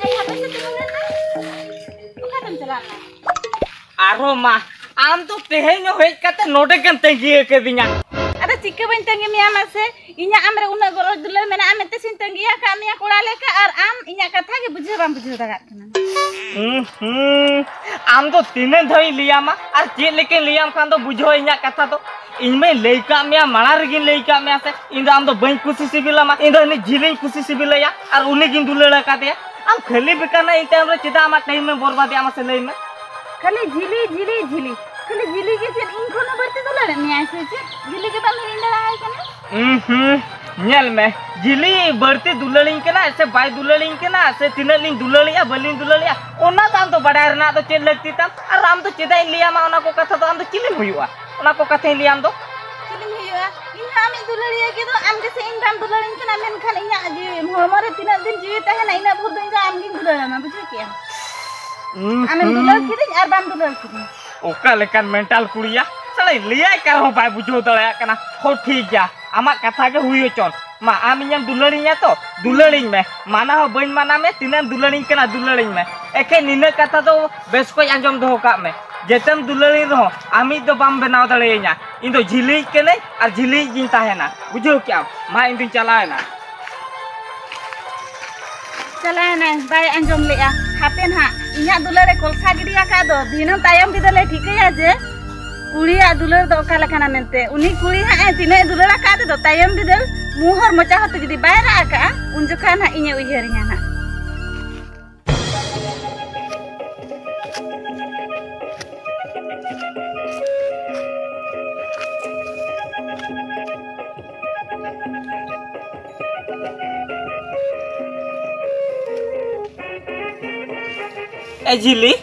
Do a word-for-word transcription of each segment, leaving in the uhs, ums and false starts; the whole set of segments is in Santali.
ᱮᱭ, ᱦᱟᱯᱮ ᱥᱮ, ᱛᱤᱸᱜᱩ ᱢᱮ ᱥᱮ᱾ ᱚᱠᱟᱛᱮᱢ ᱪᱟᱞᱟᱣ ᱞᱮᱱᱟ? ᱟᱨᱦᱚᱸ ᱢᱟ, ᱟᱢ ᱫᱚ ᱛᱮᱦᱮᱧ ᱦᱚᱸ ᱦᱮᱡ ᱠᱟᱛᱮ ᱱᱚᱰᱮ ᱜᱮᱢ ᱛᱟᱺᱜᱤ ᱟᱠᱟᱫᱤᱧᱟ᱾ ᱟᱫᱚ ᱪᱤᱠᱟᱹ ᱵᱟᱹᱧ ᱛᱟᱺᱜᱤ ᱢᱮᱭᱟ ᱢᱟᱥᱮ? ᱤᱧᱟᱹᱜ ᱟᱢ ᱨᱮ ᱩᱱᱟᱹᱜ ᱜᱚᱨᱚᱡᱽ ᱫᱩᱞᱟᱹᱲ ᱢᱮᱱᱟᱜᱼᱟ ᱢᱮᱱᱛᱮ ᱥᱮᱧ ᱛᱟᱺᱜᱤ ᱟᱠᱟᱫ ᱢᱮᱭᱟ ᱠᱚᱲᱟ ᱞᱮᱠᱟ, ᱟᱨ ᱟᱢ ᱤᱧᱟᱹᱜ ᱠᱟᱛᱷᱟ ᱜᱮ ᱵᱩᱡᱷᱟᱹᱣ ᱵᱟᱢ ᱵᱩᱡᱷᱟᱹᱣ ᱫᱟᱲᱮᱭᱟᱜ ᱠᱟᱱᱟ᱾ ᱦᱩᱸ, ᱦᱩᱸ᱾ ᱟᱢ ᱫᱚ ᱛᱤᱱᱟᱹᱜ ᱫᱷᱟᱣ ᱤᱧ ᱞᱟᱹᱭᱟᱢᱟ, ᱟᱨ ᱪᱮᱫ ᱞᱮᱠᱟᱧ ᱞᱟᱹᱭᱟᱢ ᱠᱷᱟᱱ ᱫᱚ ᱵᱩᱡᱷᱟᱹᱣ ᱤᱧᱟᱹᱜ ᱠᱟᱛᱷᱟ ᱫᱚ? ᱤᱧ ᱢᱟᱧ ᱞᱟᱹᱭ ᱠᱟᱜ ᱢᱮᱭᱟ, ᱢᱟᱲᱟᱝ ᱨᱮᱜᱮᱧ ᱞᱟᱹᱭ ᱠᱟᱜ ᱢᱮᱭᱟ ᱥᱮ, ᱤᱧ ᱫᱚ ᱟᱢ ᱫᱚ ᱵᱟᱹᱧ ᱠᱩᱥᱤ ᱥᱤᱵᱤᱞᱟᱢᱟ, ᱤᱧ ᱫᱚ ᱦᱟᱹᱱᱤ ᱡᱷᱤᱞᱤᱧ ᱠᱩᱥᱤ ᱥᱤᱵᱤᱞᱟᱭᱟ, ᱟᱨ ᱩᱱᱤᱜᱤᱧ ᱫᱩᱞᱟᱹᱲ ᱟᱠᱟᱫᱮᱭᱟ᱾ ᱟᱢ ᱠᱷᱟᱹᱞᱤ ᱵᱮᱠᱟᱨ ᱨᱮ ᱤᱧ ᱛᱟᱭᱚᱢ ᱨᱮ ᱪᱮᱫᱟᱜ ᱟᱢᱟᱜ ᱴᱟᱭᱤᱢ ᱮᱢ ᱵᱚᱨᱵᱟᱫᱮᱜᱼᱟ, ᱢᱟᱥᱮ ᱞᱟᱹᱭ ᱢᱮ? ᱠᱷᱟᱹᱞᱤ ᱡᱷᱤᱞᱤ, ᱡᱷᱤᱞᱤ, ᱡᱷᱤᱞᱤ᱾ ᱠᱷᱟᱹᱞᱤ ᱡᱷᱤᱞᱤ ᱜᱮ ᱪᱮᱫ ᱤᱧ ᱠᱷᱚᱱ ᱦᱚᱸ ᱵᱟᱹᱲᱛᱤ ᱫᱩᱞᱟᱹᱲᱮᱫ ᱢᱮᱭᱟᱭ ᱥᱮ ᱪᱮᱫ? ᱡᱷᱤᱞᱤ ᱜᱮ ᱵᱟᱢ ᱦᱤᱲᱤᱧ ᱫᱟᱲᱮᱭᱟᱭ ᱠᱟᱱᱟ? ᱩᱸ ᱦᱩᱸ, ᱧᱮᱞ ᱢᱮ, ᱡᱷᱤᱞᱤ ᱵᱟᱹᱲᱛᱤ ᱫᱩᱞᱟᱹᱲᱤᱧ ᱠᱟᱱᱟ ᱥᱮ ᱵᱟᱭ ᱫᱩᱞᱟᱹᱲᱤᱧ ᱠᱟᱱᱟ, ᱥᱮ ᱛᱤᱱᱟᱹᱜ ᱞᱤᱧ ᱫᱩᱞᱟᱹᱲᱤᱜᱼᱟ, ᱵᱟᱹᱞᱤᱧ ᱫᱩᱞᱟᱹᱲᱤᱜᱼᱟ, ᱚᱱᱟ ᱫᱚ ᱟᱢ ᱫᱚ ᱵᱟᱰᱟᱭ ᱨᱮᱱᱟᱜ ᱫᱚ ᱪᱮᱫ ᱞᱟᱹᱠᱛᱤ ᱛᱟᱢ? ᱟᱨ ᱟᱢ ᱫᱚ ᱪᱮᱫᱟᱜ ᱤᱧ ᱞᱟᱹᱭᱟᱢᱟ ᱚᱱᱟ ᱠᱚ ᱠᱟᱛᱷᱟ ᱫᱚ? ᱟᱢ ᱫᱚ ᱪᱤᱞᱤᱢ ᱦᱩᱭᱩᱜᱼᱟ ᱚᱱᱟ ᱠᱚ ᱠᱟᱛᱷᱟᱧ ᱞᱟᱹᱭᱟᱢ ᱫᱚ? ᱪᱤᱞᱤᱧ ᱦᱩᱭᱩᱜᱼᱟ? ᱤᱧ ᱦᱚᱸ ᱟᱢᱤᱡ ᱫᱩᱞᱟᱹᱲᱤᱭᱟᱹ ᱜᱮ ᱫᱚ᱾ ᱟᱢ ᱜᱮᱥᱮ ᱤᱧ ᱵᱟᱢ ᱫᱩᱞᱟᱹᱲᱤᱧ ᱠᱟᱱᱟ, ᱢᱮᱱᱠᱷᱟᱱ ᱤᱧᱟᱹᱜ ᱡᱤᱣᱤ, ᱦᱚᱲᱢᱚ ᱨᱮ ᱛᱤᱱᱟᱹᱜ ᱫᱤᱱ ᱡᱤᱣᱤ ᱛᱟᱦᱮᱱᱟ, ᱤᱱᱟᱹᱜ ᱵᱷᱳᱨ ᱫᱚ ᱤᱧ ᱫᱚ ᱟᱢᱜᱤᱧ ᱫᱩᱞᱟᱹᱲᱟᱢᱟ, ᱵᱩᱡᱷᱟᱹᱣ ᱠᱮᱜᱼᱟᱢ? ᱩᱸ, ᱟᱢᱮᱢ ᱦᱩᱸ᱾ ᱫᱩᱞᱟᱹᱲ ᱠᱤᱫᱤᱧ ᱟᱨ ᱵᱟᱢ ᱫᱩᱞᱟᱹᱲ ᱠᱤᱫᱤᱧ᱾ ᱚᱠᱟ ᱞᱮᱠᱟᱱ ᱢᱮᱱᱴᱟᱞ ᱠᱩᱲᱤᱭᱟ? ᱥᱟᱞᱟᱭ ᱞᱟᱹᱭᱟᱭ ᱠᱟᱱ ᱨᱮᱦᱚᱸ ᱵᱟᱭ ᱵᱩᱡᱷᱟᱹᱣ ᱫᱟᱲᱮᱭᱟᱜ ᱠᱟᱱᱟ᱾ ᱦᱚᱸ, ᱴᱷᱤᱠ ᱜᱮᱭᱟ, ᱟᱢᱟᱜ ᱠᱟᱛᱷᱟ ᱜᱮ ᱦᱩᱭ ᱦᱚᱪᱚᱱ᱾ ᱢᱟ, ᱟᱢ ᱤᱧᱮᱢ ᱫᱩᱞᱟᱹᱲᱤᱧᱟ ᱛᱚ? ᱫᱩᱞᱟᱹᱲᱤᱧ ᱢᱮ᱾ ᱢᱟᱱᱟ ᱦᱚᱸ ᱵᱟᱹᱧ ᱢᱟᱱᱟ ᱢᱮ, ᱛᱤᱱᱟᱹᱜ ᱮᱢ ᱫᱩᱞᱟᱹᱲᱤᱧ ᱠᱟᱱᱟ, ᱫᱩᱞᱟᱹᱲᱤᱧ ᱢᱮ᱾ ᱮᱠᱷᱮᱱ ᱱᱤᱱᱟᱹᱜ ᱠᱟᱛᱷᱟ ᱫᱚ ᱵᱮᱥ ᱠᱚᱡ ᱟᱸᱡᱚᱢ ᱫᱚᱦᱚ ᱠᱟᱜ ᱢᱮ᱾ ᱡᱮᱛᱮᱢ ᱫᱩᱞᱟᱹᱲᱤᱧ ᱨᱮᱦᱚᱸ, ᱟᱢᱤᱡ ᱫᱚ ᱵᱟᱢ ᱵᱮᱱᱟᱣ ᱫᱟᱲᱮᱭᱟᱹᱧᱟ᱾ ᱤᱧ ᱫᱚ ᱡᱷᱤᱞᱤᱭᱤᱡ ᱠᱟᱹᱱᱟᱹᱧ ᱟᱨ ᱡᱷᱤᱞᱤᱭᱤᱡ ᱜᱤᱧ ᱛᱟᱦᱮᱱᱟ᱾ ᱵᱩᱡᱷᱟᱹᱣ ᱠᱮᱜᱼᱟᱢ? ᱢᱟ, ᱤᱧ ᱫᱩᱧ ᱪᱟᱞᱟᱣᱮᱱᱟ᱾ ᱪᱟᱞᱟᱣᱮᱱᱟᱭ, ᱵᱟᱭ ᱟᱸᱡᱚᱢ ᱞᱮᱜᱼᱟ᱾ ᱦᱟᱯᱮ ᱱᱟᱦᱟᱜ, ᱤᱧᱟᱹᱜ ᱫᱩᱞᱟᱹᱲᱮ ᱠᱚᱞᱥᱟ ᱜᱤᱰᱤ ᱟᱠᱟᱫ ᱫᱚ, ᱫᱷᱤᱱᱟᱹᱝ ᱛᱟᱭᱚᱢ ᱵᱤᱫᱟᱹᱞᱮ ᱴᱷᱤᱠᱟᱹᱭᱟ ᱡᱮ ᱠᱩᱲᱤᱭᱟᱜ ᱫᱩᱞᱟᱹᱲ ᱫᱚ ᱚᱠᱟ ᱞᱮᱠᱟᱱᱟ ᱢᱮᱱᱛᱮ᱾ ᱩᱱᱤ ᱠᱩᱲᱤ ᱦᱟᱸᱜ ᱮ ᱛᱤᱱᱟᱹᱜ ᱮ ᱫᱩᱞᱟᱹᱲ ᱟᱠᱟᱫ ᱛᱮᱫᱚ, ᱛᱟᱭᱚᱢ ᱵᱤᱫᱟᱹᱞ ᱢᱩᱸ ᱦᱚᱨ ᱢᱚᱪᱟ ᱦᱚᱸᱛᱮ ᱡᱩᱫᱤ ᱵᱟᱭ ᱨᱟᱜ ᱟᱠᱟᱜᱼᱟ, ᱩᱱ ᱡᱚᱠᱷᱟᱱ ᱦᱟᱸᱜ ᱤᱧᱮ ᱩᱭᱦᱟᱹᱨᱤᱧᱟ ᱱᱟᱦᱟᱜ᱾ ᱮ ᱡᱷᱤᱞᱤ,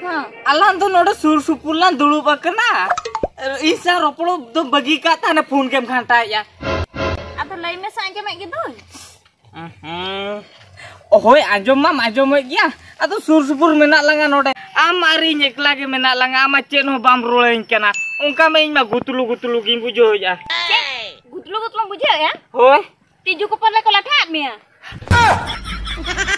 ᱦᱮᱸ᱾ ᱟᱞᱟᱝ ᱫᱚ ᱱᱚᱰᱮ ᱥᱩᱨ ᱥᱩᱯᱩᱨ ᱞᱟᱝ ᱫᱩᱲᱩᱵ ᱟᱠᱟᱱᱟ᱾ ᱤᱧ ᱥᱟᱶ ᱨᱚᱯᱚᱲ ᱫᱚ ᱵᱟᱹᱜᱤ ᱠᱟᱜ ᱛᱟᱦᱮᱱᱟ, ᱯᱷᱳᱱ ᱜᱮᱢ ᱜᱷᱟᱱᱴᱟᱭᱮᱫᱼᱟ᱾ ᱟᱫᱚ ᱞᱟᱹᱭ ᱢᱮᱥᱮ, ᱟᱸᱡᱚᱢᱮᱫ ᱜᱮᱫᱚᱧ᱾ ᱩᱸᱦᱩᱸ᱾ ᱦᱳᱭ, ᱟᱸᱡᱚᱢ ᱢᱟᱢ ᱟᱸᱡᱚᱢᱮᱫ ᱜᱮᱭᱟ, ᱟᱫᱚ ᱥᱩᱨ ᱥᱩᱯᱩᱨ ᱢᱮᱱᱟᱜ ᱞᱟᱝᱟ ᱱᱚᱰᱮ᱾ ᱟᱢ ᱟᱨ ᱤᱧ ᱮᱠᱞᱟ ᱜᱮ ᱢᱮᱱᱟᱜ ᱞᱟᱝᱟ, ᱟᱢ ᱢᱟ ᱪᱮᱫ ᱦᱚᱸ ᱵᱟᱢ ᱨᱚᱲᱟᱹᱧ ᱠᱟᱱᱟ᱾ ᱚᱱᱠᱟ ᱢᱟ ᱤᱧ ᱢᱟ ᱜᱩᱛᱞᱩ ᱜᱩᱛᱞᱩ ᱜᱤᱧ ᱵᱩᱡᱷᱟᱹᱣᱮᱫᱼᱟ᱾ ᱜᱩᱛᱞᱩ ᱜᱩᱛᱞᱩᱢ ᱵᱩᱡᱷᱟᱹᱣᱮᱫᱼᱟ? ᱦᱳᱭ᱾ ᱛᱤᱡᱩ ᱠᱚ ᱯᱟᱞᱮ ᱠᱚ ᱞᱟᱴᱷᱟ ᱟᱫ ᱢᱮᱭᱟ?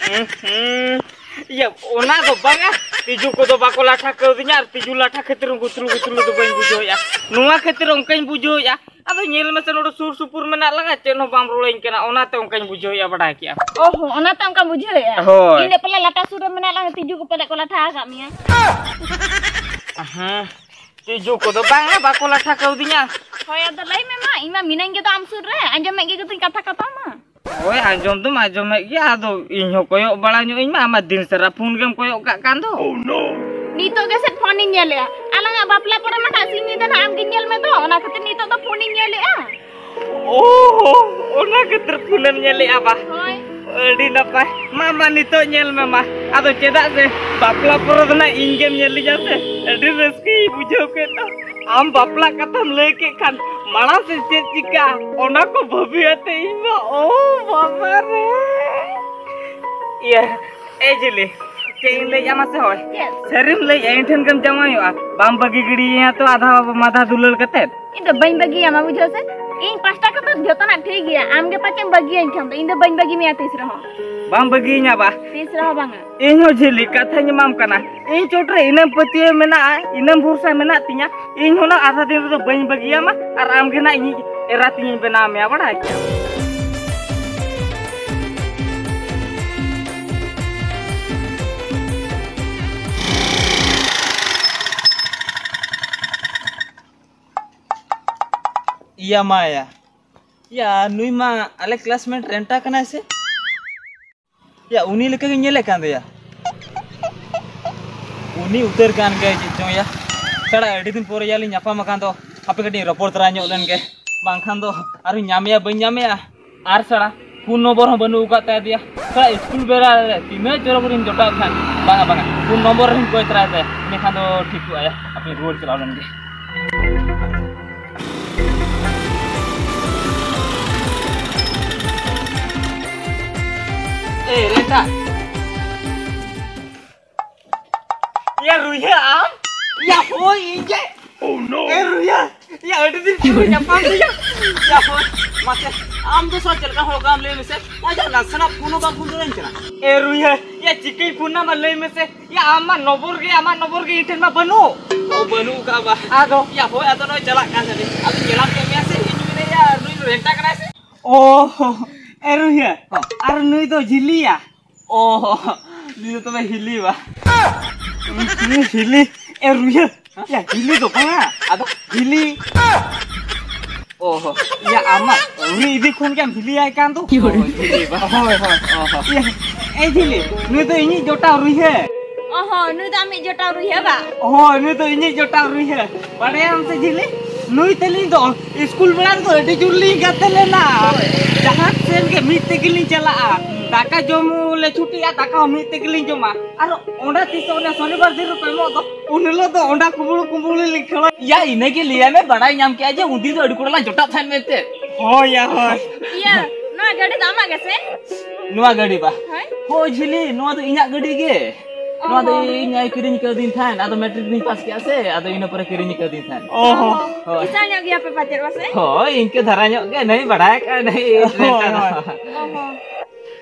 ᱦᱩᱸ, ᱦᱩᱸ᱾ ᱤᱭᱟᱹ, ᱚᱱᱟ ᱫᱚ ᱵᱟᱝᱟ, ᱛᱤᱡᱩ ᱠᱚᱫᱚ ᱵᱟᱠᱚ ᱞᱟᱴᱷᱟ ᱠᱟᱣᱫᱤᱧᱟ, ᱟᱨ ᱛᱤᱡᱩ ᱞᱟᱴᱷᱟ ᱠᱷᱟᱹᱛᱤᱨ ᱜᱩᱛᱞᱩ ᱜᱩᱛᱞᱩ ᱫᱚ ᱵᱟᱹᱧ ᱵᱩᱡᱷᱟᱹᱣᱮᱫᱼᱟ᱾ ᱱᱚᱣᱟ ᱠᱷᱟᱹᱛᱤᱨ ᱚᱱᱠᱟᱧ ᱵᱩᱡᱷᱟᱹᱣᱮᱫᱼᱟ᱾ ᱟᱫᱚ ᱧᱮᱞ ᱢᱮᱥᱮ, ᱱᱚᱰᱮ ᱥᱩᱨ ᱥᱩᱯᱩᱨ ᱢᱮᱱᱟᱜ ᱞᱟᱝᱟ, ᱪᱮᱫ ᱦᱚᱸ ᱵᱟᱢ ᱨᱚᱲᱟᱹᱧ ᱠᱟᱱᱟ, ᱚᱱᱟᱛᱮ ᱚᱱᱠᱟᱧ ᱵᱩᱡᱷᱟᱹᱣᱮᱫᱼᱟ, ᱵᱟᱰᱟᱭ ᱠᱮᱜᱼᱟᱢ᱾ ᱚ ᱦᱚᱸ, ᱚᱱᱟᱛᱮ ᱚᱱᱠᱟᱢ ᱵᱩᱡᱷᱟᱹᱣᱮᱫᱼᱟ? ᱦᱳᱭ᱾ ᱤᱧ ᱫᱚ ᱯᱟᱞᱮ ᱞᱟᱴᱟ ᱥᱩᱨ ᱨᱮ ᱢᱮᱱᱟᱜ ᱞᱟᱝᱟ, ᱛᱤᱡᱩ ᱠᱚ ᱯᱟᱞᱮ ᱠᱚ ᱞᱟᱴᱷᱟ ᱟᱠᱟᱫ ᱢᱮᱭᱟ᱾ ᱦᱮᱸ, ᱛᱤᱡᱩ ᱠᱚᱫᱚ ᱵᱟᱝᱟ, ᱵᱟᱠᱚ ᱞᱟᱴᱷᱟ ᱠᱟᱣᱫᱤᱧᱟ᱾ ᱦᱳᱭ, ᱟᱫᱚ ᱞᱟᱹᱭ ᱢᱮ ᱢᱟ, ᱤᱧ ᱢᱟ ᱢᱤᱱᱟᱹᱧ ᱜᱮᱫᱚ ᱟᱢ ᱥᱩᱨ ᱨᱮ, ᱟᱸᱡᱚᱢᱮᱫ ᱜᱮ ᱜᱮᱫᱚᱧ ᱠᱟᱛᱷᱟ ᱠᱟᱛᱷᱟ ᱢᱟ᱾ ᱦᱳᱭ, ᱟᱸᱡᱚᱢ ᱫᱚᱢ ᱟᱸᱡᱚᱢᱮᱫ ᱜᱮᱭᱟ, ᱟᱫᱚ ᱤᱧ ᱦᱚᱸ ᱠᱚᱭᱚᱜ ᱵᱟᱲᱟ ᱧᱚᱜ ᱤᱧ ᱢᱟ, ᱟᱢ ᱢᱟ ᱫᱤᱱ ᱥᱟᱨᱟ ᱯᱷᱳᱱ ᱜᱮᱢ ᱠᱚᱭᱚᱜ ᱠᱟᱜ ᱠᱟᱱ ᱫᱚ᱾ ᱱᱤᱛᱚᱜ ᱜᱮ ᱥᱮᱫ ᱯᱷᱳᱱᱤᱧ ᱧᱮᱞᱮᱜᱼᱟ, ᱟᱞᱟᱝᱟᱜ ᱵᱟᱯᱞᱟ ᱯᱚᱨᱮ ᱢᱟ ᱱᱟᱜ ᱥᱤᱧ ᱧᱤᱫᱟᱹ ᱱᱟᱜ ᱟᱢ ᱜᱮᱧ ᱧᱮᱞ ᱢᱮ ᱫᱚ, ᱚᱱᱟ ᱠᱷᱟᱹᱛᱤᱨ ᱱᱤᱛᱚᱜ ᱫᱚ ᱯᱷᱳᱱᱤᱧ ᱧᱮᱞᱮᱜᱼᱟ᱾ ᱳ, ᱚᱱᱟ ᱠᱷᱟᱹᱛᱤᱨ ᱯᱷᱳᱱᱮᱢ ᱧᱮᱞᱮᱜᱼᱟ ᱵᱟ? ᱦᱳᱭ᱾ ᱟᱹᱰᱤ ᱱᱟᱯᱟᱭ᱾ ᱢᱟ, ᱢᱟ, ᱱᱤᱛᱚᱜ ᱧᱮᱞ ᱢᱮ ᱢᱟ᱾ ᱟᱫᱚ ᱪᱮᱫᱟᱜ ᱥᱮ ᱵᱟᱯᱞᱟ ᱯᱚᱨᱮ ᱫᱚ ᱱᱟᱜ ᱤᱧ ᱜᱮᱢ ᱧᱮᱞ ᱞᱤᱧᱟ ᱥᱮ, ᱟᱹᱰᱤ ᱨᱟᱹᱥᱠᱟᱹᱧ ᱵᱩᱡᱷᱟᱹᱣ ᱠᱮᱫ ᱫᱚ᱾ ᱟᱢ ᱵᱟᱯᱞᱟ ᱠᱟᱛᱷᱟᱢ ᱞᱟᱹᱭ ᱠᱮᱫ ᱠᱷᱟᱱ ᱢᱟᱲᱟᱝ ᱥᱮᱫ ᱪᱮᱫ ᱪᱤᱠᱟᱹᱜᱼᱟ, ᱚᱱᱟ ᱠᱚ ᱵᱷᱟᱹᱵᱤ ᱟᱛᱮ ᱤᱧ ᱢᱟ, ᱳ ᱵᱟᱵᱟ ᱨᱮ᱾ ᱤᱭᱟᱹ, ᱮ ᱡᱷᱤᱞᱤ, ᱪᱮᱫ ᱤᱧ ᱞᱟᱹᱭᱮᱫᱼᱟ ᱢᱟᱥᱮ ᱦᱳᱭ? ᱪᱮᱫ? ᱥᱟᱹᱨᱤᱢ ᱞᱟᱹᱭᱮᱫᱼᱟ, ᱤᱧ ᱴᱷᱮᱱ ᱜᱮᱢ ᱡᱟᱶᱟᱭᱚᱜᱼᱟ? ᱵᱟᱢ ᱵᱟᱹᱜᱤ ᱜᱤᱰᱤᱭᱤᱧᱟ ᱛᱚ ᱟᱫᱷᱟ ᱢᱟᱫᱷᱟ ᱫᱩᱞᱟᱹᱲ ᱠᱟᱛᱮᱫ? ᱤᱧ ᱫᱚ ᱵᱟᱹᱧ ᱵᱟᱹᱜᱤᱭᱟᱢᱟ, ᱵᱩᱡᱷᱟᱹᱣ ᱥᱮ? ᱤᱧ ᱯᱟᱥᱴᱟ ᱠᱟᱛᱮ ᱡᱚᱛᱚᱱᱟᱜ ᱴᱷᱤᱠ ᱜᱮᱭᱟ, ᱟᱢ ᱜᱮ ᱯᱟᱪᱮᱢ ᱵᱟᱹᱜᱤᱭᱟᱹᱧ ᱠᱷᱟᱱ ᱫᱚ, ᱤᱧ ᱫᱚ ᱵᱟᱹᱧ ᱵᱟᱹᱜᱤ ᱢᱮᱭᱟ ᱛᱤᱥ ᱨᱮᱦᱚᱸ᱾ ᱵᱟᱢ ᱵᱟᱹᱜᱤᱭᱟᱹᱧᱟ ᱵᱟ? ᱛᱤᱥ ᱨᱮᱦᱚᱸ ᱵᱟᱝᱟ᱾ ᱤᱧ ᱦᱚᱸ ᱡᱷᱤᱞᱤ, ᱠᱟᱛᱷᱟᱧ ᱮᱢᱟᱢ ᱠᱟᱱᱟ, ᱤᱧ ᱪᱚᱴ ᱨᱮ ᱤᱱᱟᱹᱢ ᱯᱟᱹᱛᱭᱟᱹᱣ ᱢᱮᱱᱟᱜᱼᱟ, ᱤᱱᱟᱹᱢ ᱵᱷᱚᱨᱥᱟ ᱢᱮᱱᱟᱜ ᱛᱤᱧᱟ, ᱤᱧ ᱦᱚᱸ ᱱᱟᱜ ᱟᱫᱷᱟ ᱫᱤᱱ ᱨᱮᱫᱚ ᱵᱟᱹᱧ ᱵᱟᱹᱜᱤᱭᱟᱢᱟ, ᱟᱨ ᱟᱢ ᱜᱮ ᱱᱟᱜ ᱤᱧᱤᱡ ᱮᱨᱟ ᱛᱤᱧᱤᱧ ᱵᱮᱱᱟᱣ ᱢᱮᱭᱟ, ᱵᱟᱲᱟᱭ ᱠᱮᱫᱟᱢ᱾ ᱤᱭᱟ ᱢᱟᱭᱟ, ᱭᱟ, ᱱᱩᱭ ᱢᱟ ᱟᱞᱮ ᱠᱞᱟᱥᱢᱮᱴ ᱨᱮᱱᱴᱟ ᱠᱟᱱᱟᱭ ᱥᱮ? ᱭᱟ, ᱩᱱᱤ ᱞᱮᱠᱟ ᱜᱤᱧ ᱧᱮᱞᱮᱫ ᱠᱟᱱ ᱫᱚᱭᱟ᱾ ᱩᱱᱤ ᱩᱛᱟᱹᱨ ᱠᱟᱱ ᱜᱮᱭᱟᱭ ᱪᱮᱫ ᱪᱚᱝ ᱭᱟ᱾ ᱥᱟᱲᱟ, ᱟᱹᱰᱤ ᱫᱤᱱ ᱯᱚᱨᱮ ᱭᱟ ᱞᱤᱧ ᱧᱟᱯᱟᱢ ᱟᱠᱟᱱ ᱫᱚ, ᱦᱟᱯᱮ ᱠᱟᱹᱴᱤᱡ ᱨᱚᱯᱚᱲ ᱛᱟᱨᱟ ᱧᱚᱜ ᱞᱮᱱ ᱜᱮ, ᱵᱟᱝᱠᱷᱟᱱ ᱫᱚ ᱟᱨᱦᱚᱸ ᱧᱟᱢᱮᱭᱟ ᱵᱟᱹᱧ ᱧᱟᱢᱮᱭᱟ᱾ ᱟᱨ ᱥᱟᱲᱟ, ᱯᱷᱳᱱ ᱱᱚᱢᱵᱚᱨ ᱦᱚᱸ ᱵᱟᱹᱱᱩᱜ ᱟᱠᱟᱫ ᱛᱟᱭ ᱫᱚᱭᱟ᱾ ᱥᱟᱲᱟ, ᱤᱥᱠᱩᱞ ᱵᱮᱲᱟ ᱨᱮ ᱛᱤᱱᱟᱹᱜ ᱪᱚᱨᱚᱠ ᱨᱤᱧ ᱡᱚᱴᱟᱣ ᱠᱷᱟᱱ, ᱵᱟᱝᱟ, ᱵᱟᱝᱟ, ᱯᱷᱳᱱ ᱱᱚᱢᱵᱚᱨ ᱨᱮᱦᱚᱸᱧ ᱠᱚᱭ ᱛᱟᱨᱟᱭ ᱛᱟᱭᱟ, ᱤᱱᱟᱹᱠᱷᱟᱱ ᱫᱚ ᱴᱷᱤᱠᱚᱜᱼᱟ ᱭᱟ᱾ ᱦᱟᱯᱮ ᱨᱩᱣᱟᱹᱲ ᱪᱟᱞᱟᱣ ᱞᱮᱱ ᱜᱮ᱾ ᱮ, ᱨᱮᱴᱟ᱾ ᱭᱟ ᱨᱩᱭᱦᱟᱹ ᱟᱢ? ᱭᱟ ᱦᱳᱭ ᱤᱧ ᱜᱮ᱾ ᱮ ᱨᱩᱭᱦᱟᱹ, ᱭᱟ ᱟᱹᱰᱤ ᱫᱤᱱ ᱯᱚᱨᱮ ᱧᱟᱯᱟᱢ ᱦᱩᱭᱟ᱾ ᱭᱟ ᱦᱳᱭ, ᱢᱟᱥᱮ, ᱟᱢ ᱫᱚ ᱥᱟᱞᱟ ᱪᱮᱫ ᱞᱮᱠᱟ ᱦᱚᱲ ᱠᱟᱱᱟᱢ ᱞᱟᱹᱭ ᱢᱮᱥᱮ? ᱟᱪᱪᱷᱟ, ᱱᱟᱥᱮᱱᱟᱜ ᱯᱷᱳᱱ ᱦᱚᱸ ᱵᱟᱢ ᱯᱷᱳᱱ ᱫᱟᱲᱮᱭᱟᱹᱧ ᱠᱟᱱᱟ᱾ ᱮ ᱨᱩᱭᱦᱟᱹ, ᱭᱟ ᱪᱤᱠᱟᱹᱧ ᱯᱷᱳᱱ ᱟᱢᱟ ᱞᱟᱹᱭ ᱢᱮᱥᱮ? ᱭᱟ ᱟᱢ ᱢᱟ ᱱᱚᱵᱚᱨ ᱜᱮ, ᱟᱢᱟᱜ ᱱᱚᱵᱚᱨ ᱜᱮ ᱤᱧ ᱴᱷᱮᱱ ᱢᱟ ᱵᱟᱹᱱᱩᱜ᱾ ᱚ, ᱵᱟᱹᱱᱩᱜ ᱟᱠᱟᱫ ᱵᱟ? ᱟᱫᱚ? ᱭᱟ ᱦᱳᱭ, ᱟᱫᱚ ᱱᱚᱜᱼᱚᱭ ᱪᱟᱞᱟᱜ ᱠᱟᱱ ᱛᱟᱞᱮ᱾ ᱟᱫᱚ ᱧᱮᱞᱟᱢ ᱠᱮᱫ ᱢᱮᱭᱟ ᱥᱮ, ᱤᱧ ᱢᱮᱱᱮᱫᱼᱟ ᱱᱩᱭ ᱫᱚ ᱨᱮᱱᱴᱟ ᱠᱟᱱᱟᱭ ᱥᱮ? ᱚ, ᱮ ᱨᱩᱭᱦᱟᱹ, ᱦᱚᱸ᱾ ᱟᱨ ᱱᱩᱭ ᱫᱚ ᱡᱷᱤᱞᱤᱭᱟ᱾ ᱚ, ᱱᱩᱭ ᱫᱚ ᱛᱚᱵᱮ ᱦᱤᱞᱤ ᱵᱟ? ᱦᱩᱸ, ᱦᱤᱞᱤ᱾ ᱮ ᱨᱩᱭᱦᱟᱹ, ᱭᱟ ᱦᱤᱞᱤ ᱫᱚ ᱵᱟᱝᱟ, ᱟᱫᱚ ᱦᱤᱞᱤ᱾ ᱚ ᱦᱚ, ᱭᱟ ᱟᱢᱟᱜ ᱩᱱᱤ ᱤᱫᱤ ᱠᱷᱚᱱ ᱜᱮᱢ ᱦᱤᱞᱤᱭᱟᱭ ᱠᱟᱱ ᱫᱚ᱾ ᱦᱳᱭ, ᱦᱤᱞᱤ ᱵᱟ? ᱦᱳᱭ, ᱦᱳᱭ᱾ ᱚ ᱦᱚ᱾ ᱭᱟ, ᱮ ᱡᱷᱤᱞᱤ, ᱱᱩᱭ ᱫᱚ ᱤᱧᱤᱡ ᱡᱚᱴᱟᱣ ᱨᱩᱭᱦᱟᱹ᱾ ᱚ ᱦᱚ, ᱱᱩᱭ ᱫᱚ ᱟᱢᱤᱡ ᱡᱚᱴᱟᱣ ᱨᱩᱭᱦᱟᱹ ᱵᱟ? ᱦᱳᱭ, ᱱᱩᱭ ᱫᱚ ᱤᱧᱤᱡ ᱡᱚᱴᱟᱣ ᱨᱩᱭᱦᱟᱹ᱾ ᱵᱟᱲᱟᱭᱟᱢ ᱥᱮ ᱡᱷᱤᱞᱤ, ᱱᱩᱭ ᱛᱟᱹᱞᱤᱧ ᱫᱚ ᱥᱠᱩᱞ ᱵᱮᱲᱟ ᱨᱮᱫᱚ ᱟᱹᱰᱤ ᱡᱳᱨ ᱞᱤᱧ ᱜᱟᱛᱮ ᱞᱮᱱᱟ᱾ ᱦᱳᱭ᱾ ᱡᱟᱦᱟᱸ ᱥᱮᱱ ᱜᱮ ᱢᱤᱫ ᱛᱮᱜᱮ ᱞᱤᱧ ᱪᱟᱞᱟᱜᱼᱟ᱾ ᱫᱟᱠᱟ ᱡᱚᱢ ᱞᱮ ᱪᱷᱩᱴᱤᱜᱼᱟ, ᱫᱟᱠᱟ ᱦᱚᱸ ᱢᱤᱫ ᱛᱮᱜᱮ ᱞᱤᱧ ᱡᱚᱢᱟ᱾ ᱟᱨ ᱚᱸᱰᱮ ᱛᱤᱥ ᱚᱱᱮ ᱥᱚᱱᱤᱵᱟᱨ ᱫᱤᱱ ᱨᱮᱠᱚ ᱮᱢᱚᱜ ᱫᱚ, ᱩᱱ ᱦᱤᱞᱳᱜ ᱫᱚ ᱚᱸᱰᱮ ᱠᱩᱢᱵᱽᱲᱩ ᱠᱩᱢᱵᱽᱲᱩ ᱞᱤᱧ ᱠᱷᱮᱞᱟ᱾ ᱭᱟ, ᱤᱱᱟᱹᱜᱮ ᱞᱟᱹᱭᱟᱭ ᱢᱮ, ᱵᱟᱲᱟᱭ ᱧᱟᱢ ᱠᱮᱜᱼᱟ ᱡᱮ ᱩᱱᱫᱤᱱ ᱫᱚ ᱟᱹᱰᱤ ᱠᱚᱲᱟ ᱞᱟᱝ ᱡᱚᱴᱟᱜ ᱛᱟᱦᱮᱸᱫ ᱢᱮᱱᱛᱮ᱾ ᱦᱳᱭ ᱭᱟ, ᱦᱳᱭ᱾ ᱤᱭᱟᱹ, ᱱᱚᱣᱟ ᱜᱟᱹᱰᱤ ᱫᱚ ᱟᱢᱟᱜ ᱜᱮᱥᱮ? ᱱᱚᱣᱟ ᱜᱟᱹᱰᱤ ᱵᱟ? ᱦᱳᱭ᱾ ᱦᱳᱭ ᱡᱷᱤᱞᱤ, ᱱᱚᱣᱟ ᱫᱚ ᱤᱧᱟᱹᱜ ᱜᱟᱹᱰᱤ ᱜᱮ᱾ ᱚ ᱱᱚᱣᱟ ᱫᱚ ᱦᱚᱸ᱾ ᱤᱧ ᱟᱭ ᱠᱤᱨᱤᱧ ᱠᱟᱹᱣᱫᱤᱧ ᱛᱟᱦᱮᱸᱫ, ᱟᱫᱚ ᱢᱮᱴᱨᱤᱠ ᱨᱤᱧ ᱯᱟᱥ ᱠᱮᱜᱼᱟ ᱥᱮ, ᱟᱫᱚ ᱤᱱᱟᱹ ᱯᱚᱨᱮ ᱠᱤᱨᱤᱧ ᱠᱟᱹᱣᱫᱤᱧ ᱛᱟᱦᱮᱸᱫ᱾ ᱚ ᱦᱚᱸ᱾ ᱦᱳᱭ᱾ ᱠᱤᱥᱟᱹᱬ ᱧᱚᱜ ᱜᱮᱭᱟ ᱯᱮ ᱯᱟᱪᱮᱫ ᱵᱟᱥᱮ? ᱦᱳᱭ, ᱤᱱᱠᱟᱹ ᱫᱷᱟᱨᱟ ᱧᱚᱜ ᱜᱮ, ᱱᱟᱹᱭ ᱵᱟᱲᱟᱭ ᱠᱟᱜᱼᱟ, ᱱᱟᱹᱭ ᱦᱳᱭ, ᱨᱮᱴᱟ ᱫᱚ᱾ ᱦᱳᱭ᱾ ᱚ ᱦᱚᱸ᱾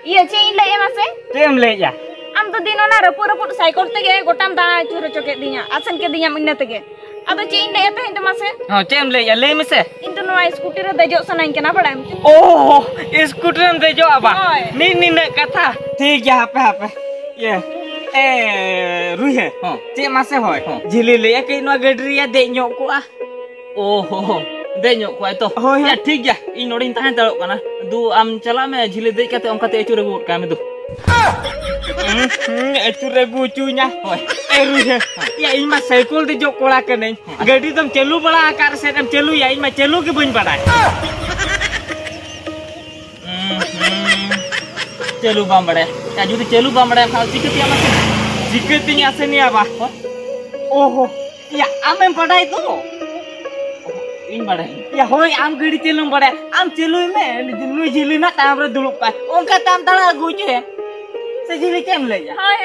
ᱤᱭᱟᱹ, ᱪᱮᱫ ᱤᱧ ᱞᱟᱹᱭᱮᱫᱼᱟ ᱢᱟᱥᱮ? ᱪᱮᱫ ᱮᱢ ᱞᱟᱹᱭᱮᱫᱼᱟ? ᱟᱢ ᱫᱚ ᱫᱤᱱ ᱚᱱᱟ ᱨᱟᱹᱯᱩᱫ ᱨᱟᱹᱯᱩᱫ ᱥᱟᱭᱠᱮᱞ ᱛᱮᱜᱮ ᱜᱚᱴᱟᱢ ᱫᱟᱬᱟ ᱟᱹᱪᱩᱨ ᱦᱚᱪᱚ ᱠᱮᱫ ᱫᱤᱧᱟ, ᱟᱥᱮᱱ ᱠᱮᱫ ᱫᱤᱧᱟᱢ ᱤᱱᱟᱹ ᱛᱮᱜᱮ᱾ ᱟᱫᱚ ᱪᱮᱫ ᱤᱧ ᱞᱟᱹᱭᱮᱫ ᱛᱟᱦᱮᱸᱫ ᱫᱚ ᱢᱟᱥᱮ? ᱦᱚᱸ, ᱪᱮᱫ ᱮᱢ ᱞᱟᱹᱭᱮᱫᱼᱟ? ᱞᱟᱹᱭ ᱢᱮᱥᱮ᱾ ᱤᱧ ᱫᱚ ᱱᱚᱣᱟ ᱥᱠᱩᱴᱤ ᱨᱮ ᱫᱮᱡᱚᱜ ᱥᱟᱱᱟᱧ ᱠᱟᱱᱟ, ᱵᱟᱲᱟᱭᱟᱢ ᱛᱚ᱾ ᱳ, ᱥᱠᱩᱴᱤ ᱨᱮᱢ ᱫᱮᱡᱚᱜᱼᱟ ᱵᱟ? ᱦᱳᱭ᱾ ᱱᱤᱱ ᱱᱤᱱᱟᱹᱜ ᱠᱟᱛᱷᱟ᱾ ᱴᱷᱤᱠ ᱜᱮᱭᱟ, ᱦᱟᱯᱮ, ᱦᱟᱯᱮ᱾ ᱤᱭᱟᱹ, ᱮ, ᱨᱩᱭᱦᱟᱹ᱾ ᱦᱚᱸ᱾ ᱪᱮᱫ ᱢᱟᱥᱮ ᱦᱳᱭ? ᱦᱚᱸ᱾ ᱡᱷᱤᱞᱤ ᱞᱟᱹᱭᱟ ᱠᱟᱹᱡ ᱱᱚᱣᱟ ᱜᱟᱹᱰᱤ ᱨᱮᱭᱟ ᱫᱮᱡ ᱧᱚᱜ ᱠᱚᱜᱼᱟ᱾ ᱳ ᱦᱳ ᱦᱳ, ᱫᱮᱡ ᱧᱚᱜ ᱠᱚᱜᱼᱟᱭ ᱛᱚ᱾ ᱦᱳᱭ, ᱦᱳᱭ᱾ ᱭᱟ, ᱴᱷᱤᱠ ᱜᱮᱭᱟ, ᱤᱧ ᱱᱚᱰᱮᱧ ᱛᱟᱦᱮᱸ ᱦᱟᱛᱟᱲᱚᱜ ᱠᱟᱱᱟ᱾ ᱫᱩ, ᱟᱢ ᱪᱟᱞᱟᱜ ᱢᱮ, ᱡᱷᱤᱞᱤ ᱫᱮᱡ ᱠᱟᱛᱮ ᱚᱱᱠᱟᱛᱮ ᱟᱹᱪᱩᱨ ᱟᱹᱜᱩ ᱜᱚᱫ ᱠᱟᱭ ᱢᱮ ᱫᱩ᱾ ᱦᱩᱸ, ᱦᱩᱸ, ᱟᱹᱪᱩᱨ ᱟᱹᱜᱩ ᱦᱚᱪᱚᱧᱟ᱾ ᱦᱳᱭ᱾ ᱮ, ᱨᱩᱭᱦᱟᱹ᱾ ᱭᱟ, ᱤᱧ ᱢᱟ ᱥᱟᱭᱠᱮᱞ ᱫᱮᱡᱚᱜ ᱠᱚᱲᱟ ᱠᱟᱹᱱᱟᱹᱧ᱾ ᱦᱮᱸ᱾ ᱜᱟᱹᱰᱤ ᱫᱚᱢ ᱪᱟᱹᱞᱩ ᱵᱟᱲᱟ ᱟᱠᱟᱫ ᱨᱮᱥᱮ ᱮᱢ ᱪᱟᱹᱞᱩᱭᱟ? ᱤᱧ ᱢᱟ ᱪᱟᱹᱞᱩ ᱜᱮ ᱵᱟᱹᱧ ᱵᱟᱲᱟᱭᱟ᱾ ᱦᱩᱸ, ᱦᱩᱸ᱾ ᱪᱟᱹᱞᱩ ᱵᱟᱢ ᱵᱟᱲᱟᱭᱟ? ᱭᱟ, ᱡᱩᱫᱤ ᱪᱟᱹᱞᱩ ᱵᱟᱢ ᱵᱟᱲᱟᱭᱟ ᱠᱷᱟᱱ ᱪᱤᱠᱟᱹᱛᱮ ᱟᱢ ᱟᱥᱮᱱᱟ? ᱪᱤᱠᱟᱹᱛᱤᱧ ᱟᱥᱮᱱᱮᱭᱟ ᱵᱟ? ᱦᱳᱭ᱾ ᱳ ᱦᱳ᱾ ᱭᱟ, ᱟᱢᱮᱢ ᱵᱟᱰᱟᱭ ᱫᱚ᱾ ᱤᱧ ᱵᱟᱰᱟᱭᱟᱹᱧ᱾ ᱭᱟ, ᱦᱳᱭ, ᱟᱢ ᱜᱟᱹᱰᱤ ᱪᱟᱹᱞᱩᱢ ᱵᱟᱰᱟᱭᱟ᱾ ᱟᱢ ᱪᱟᱹᱞᱩᱭ ᱢᱮ, ᱱᱩᱭ ᱡᱷᱤᱞᱤ ᱱᱟᱜ ᱛᱟᱭᱚᱢ ᱨᱮ ᱫᱩᱲᱩᱵ ᱠᱟᱭ᱾ ᱚᱱᱠᱟ ᱛᱮ ᱟᱢ ᱫᱟᱬᱟ ᱟᱹᱜᱩ ᱦᱚᱪᱚᱭᱮᱢ᱾ ᱥᱮ ᱡᱤᱞᱤ, ᱪᱮᱫ ᱮᱢ ᱞᱟᱹᱭᱟ? ᱦᱳᱭ,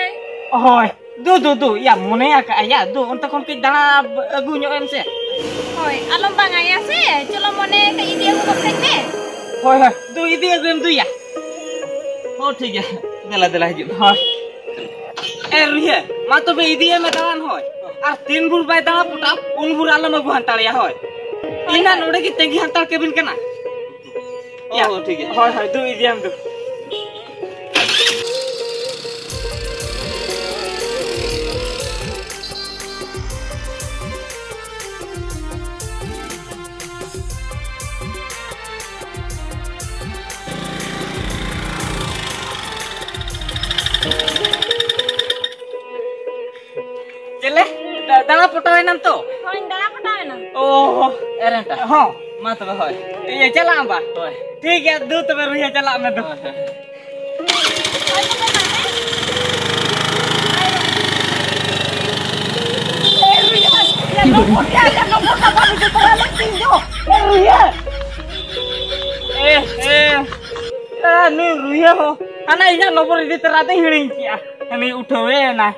ᱦᱳᱭ᱾ ᱦᱳᱭ, ᱫᱩ, ᱫᱩ, ᱫᱩ, ᱭᱟ, ᱢᱚᱱᱮ ᱟᱠᱟᱫᱼᱟ, ᱭᱟ, ᱫᱩ, ᱚᱱᱛᱮ ᱠᱷᱚᱱ ᱠᱟᱹᱡ ᱫᱟᱬᱟ ᱟᱹᱜᱩ ᱧᱚᱜ ᱮᱢ ᱥᱮ᱾ ᱦᱳᱭ, ᱟᱞᱚᱢ ᱵᱟᱝᱟ, ᱭᱟ ᱥᱮ, ᱪᱚᱞᱚ, ᱢᱚᱱᱮ ᱠᱟᱹᱡ ᱤᱫᱤ ᱟᱹᱜᱩ ᱜᱚᱫ ᱠᱟᱹᱧ ᱢᱮ᱾ ᱦᱳᱭ, ᱦᱳᱭ, ᱫᱩ, ᱤᱫᱤ ᱟᱹᱜᱩᱭᱮᱢ, ᱫᱩ, ᱭᱟ᱾ ᱦᱚᱸ, ᱴᱷᱤᱠ ᱜᱮᱭᱟ, ᱫᱮᱞᱟ, ᱫᱮᱞᱟ, ᱦᱤᱡᱩᱜ ᱢᱮ, ᱦᱳᱭ᱾ ᱮ, ᱨᱩᱭᱦᱟᱹ, ᱢᱟ ᱛᱚᱵᱮ ᱤᱫᱤᱭᱮ ᱢᱮ ᱫᱟᱬᱟᱱ, ᱦᱳᱭ᱾ ᱟᱨ ᱛᱤᱱ ᱵᱷᱳᱨ ᱵᱟᱭ ᱫᱟᱬᱟ ᱯᱚᱴᱟᱣ, ᱩᱱ ᱵᱷᱳᱨ ᱟᱞᱚᱢ ᱟᱹᱜᱩ ᱦᱟᱱᱛᱟᱲᱮᱭᱟ, ᱦᱳᱭ᱾ ᱦᱳᱭ, ᱤᱧ ᱱᱟ ᱦᱳᱭ᱾ ᱱᱚᱰᱮ ᱜᱮ ᱛᱟᱺᱜᱤ ᱦᱟᱱᱛᱟᱲ ᱠᱟᱹᱵᱤᱱ ᱠᱟᱱᱟ᱾ ᱚ, ᱭᱟ᱾ ᱴᱷᱤᱠ ᱜᱮᱭᱟ᱾ ᱦᱳᱭ, ᱦᱳᱭ, ᱫᱩ ᱤᱫᱤᱭᱟᱢ ᱫᱩ᱾ ᱪᱮᱞᱮ? ᱫᱟ-, ᱫᱟᱬᱟ ᱯᱚᱴᱟᱣ ᱮᱱᱟᱢ ᱛᱚ? ᱦᱳᱭ, ᱫᱟᱬᱟ ᱯᱚᱴᱟᱣ ᱮᱱᱟᱢ᱾ ᱚ᱾ ᱮᱨᱮᱱᱴᱟ᱾ ᱦᱚᱸ᱾ ᱢᱟ ᱛᱚᱵᱮ, ᱦᱳᱭ᱾ ᱤᱭᱟᱹ, ᱪᱟᱞᱟᱜ ᱟᱢ ᱵᱟ? ᱦᱳᱭ᱾ ᱴᱷᱤᱠ ᱜᱮᱭᱟ, ᱫᱩ ᱛᱚᱵᱮ ᱨᱩᱭᱦᱟᱹ ᱪᱟᱞᱟᱜ ᱢᱮ ᱫᱩ᱾ ᱦᱳᱭ, ᱦᱳᱭ᱾ ᱮ, ᱮ, ᱮ, ᱱᱩᱭ ᱨᱩᱭᱦᱟᱹ ᱦᱚᱸ ᱦᱟᱱᱟ ᱤᱧᱟᱹᱜ ᱱᱚᱢᱵᱚᱨ ᱤᱫᱤ ᱛᱚᱨᱟ ᱫᱚᱭ ᱦᱤᱲᱤᱧ ᱠᱮᱜᱼᱟ᱾ ᱦᱟᱹᱱᱤ ᱩᱴᱷᱟᱹᱣ ᱮᱱᱟ᱾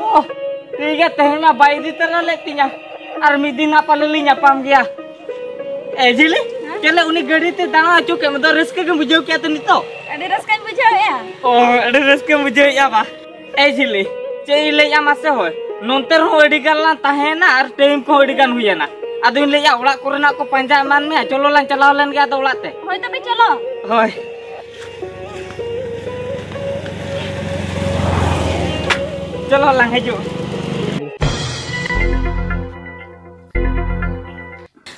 ᱳᱦ, ᱴᱷᱤᱠ ᱜᱮᱭᱟ, ᱛᱮᱦᱮᱧ ᱢᱟ ᱵᱟᱭ ᱤᱫᱤ ᱛᱚᱨᱟ ᱞᱮᱫ ᱛᱤᱧᱟ᱾ ᱟᱨ ᱢᱤᱫ ᱫᱤᱱ ᱦᱟᱸᱜ ᱯᱟᱞᱮ ᱞᱤᱧ ᱧᱟᱯᱟᱢ ᱜᱮᱭᱟ᱾ ᱮ ᱡᱷᱤᱞᱤ, ᱦᱮᱸ? ᱪᱮᱞᱮ ᱩᱱᱤ ᱜᱟᱹᱰᱤ ᱛᱮ ᱫᱟᱬᱟ ᱦᱚᱪᱚ ᱠᱮᱫ ᱢᱮᱫᱚ, ᱨᱟᱹᱥᱠᱟᱹ ᱜᱮᱢ ᱵᱩᱡᱷᱟᱹᱣ ᱠᱮᱜᱼᱟ ᱛᱚ ᱱᱤᱛᱚᱜ? ᱟᱹᱰᱤ ᱨᱟᱹᱥᱠᱟᱹᱧ ᱵᱩᱡᱷᱟᱹᱣᱮᱫᱼᱟ᱾ ᱳ, ᱟᱹᱰᱤ ᱨᱟᱹᱥᱠᱟᱹᱢ ᱵᱩᱡᱷᱟᱹᱣᱮᱫᱼᱟ ᱵᱟ? ᱮ ᱡᱷᱤᱞᱤ, ᱪᱮᱫ ᱤᱧ ᱞᱟᱹᱭᱮᱫᱼᱟ ᱢᱟᱥᱮ ᱦᱳᱭ, ᱱᱚᱱᱛᱮ ᱨᱮᱦᱚᱸ ᱟᱹᱰᱤ ᱜᱟᱱ ᱞᱟᱝ ᱛᱟᱦᱮᱸᱭᱮᱱᱟ ᱟᱨ ᱴᱟᱭᱤᱢ ᱠᱚᱦᱚᱸ ᱟᱹᱰᱤ ᱜᱟᱱ ᱦᱩᱭᱮᱱᱟ᱾ ᱟᱫᱚᱧ ᱞᱟᱹᱭᱮᱫᱼᱟ ᱚᱲᱟᱜ ᱠᱚᱨᱮᱱᱟᱜ ᱠᱚ ᱯᱟᱸᱡᱟ ᱮᱢᱟᱱ ᱢᱮᱭᱟ, ᱪᱚᱞᱚ ᱞᱟᱝ ᱪᱟᱞᱟᱣ ᱞᱮᱱ ᱜᱮ ᱟᱫᱚ ᱚᱲᱟᱜ ᱛᱮ᱾ ᱦᱳᱭ, ᱛᱚᱵᱮ ᱪᱚᱞᱚ᱾ ᱦᱳᱭ᱾ ᱪᱚᱞᱚ ᱞᱟᱝ ᱦᱤᱡᱩᱜ᱾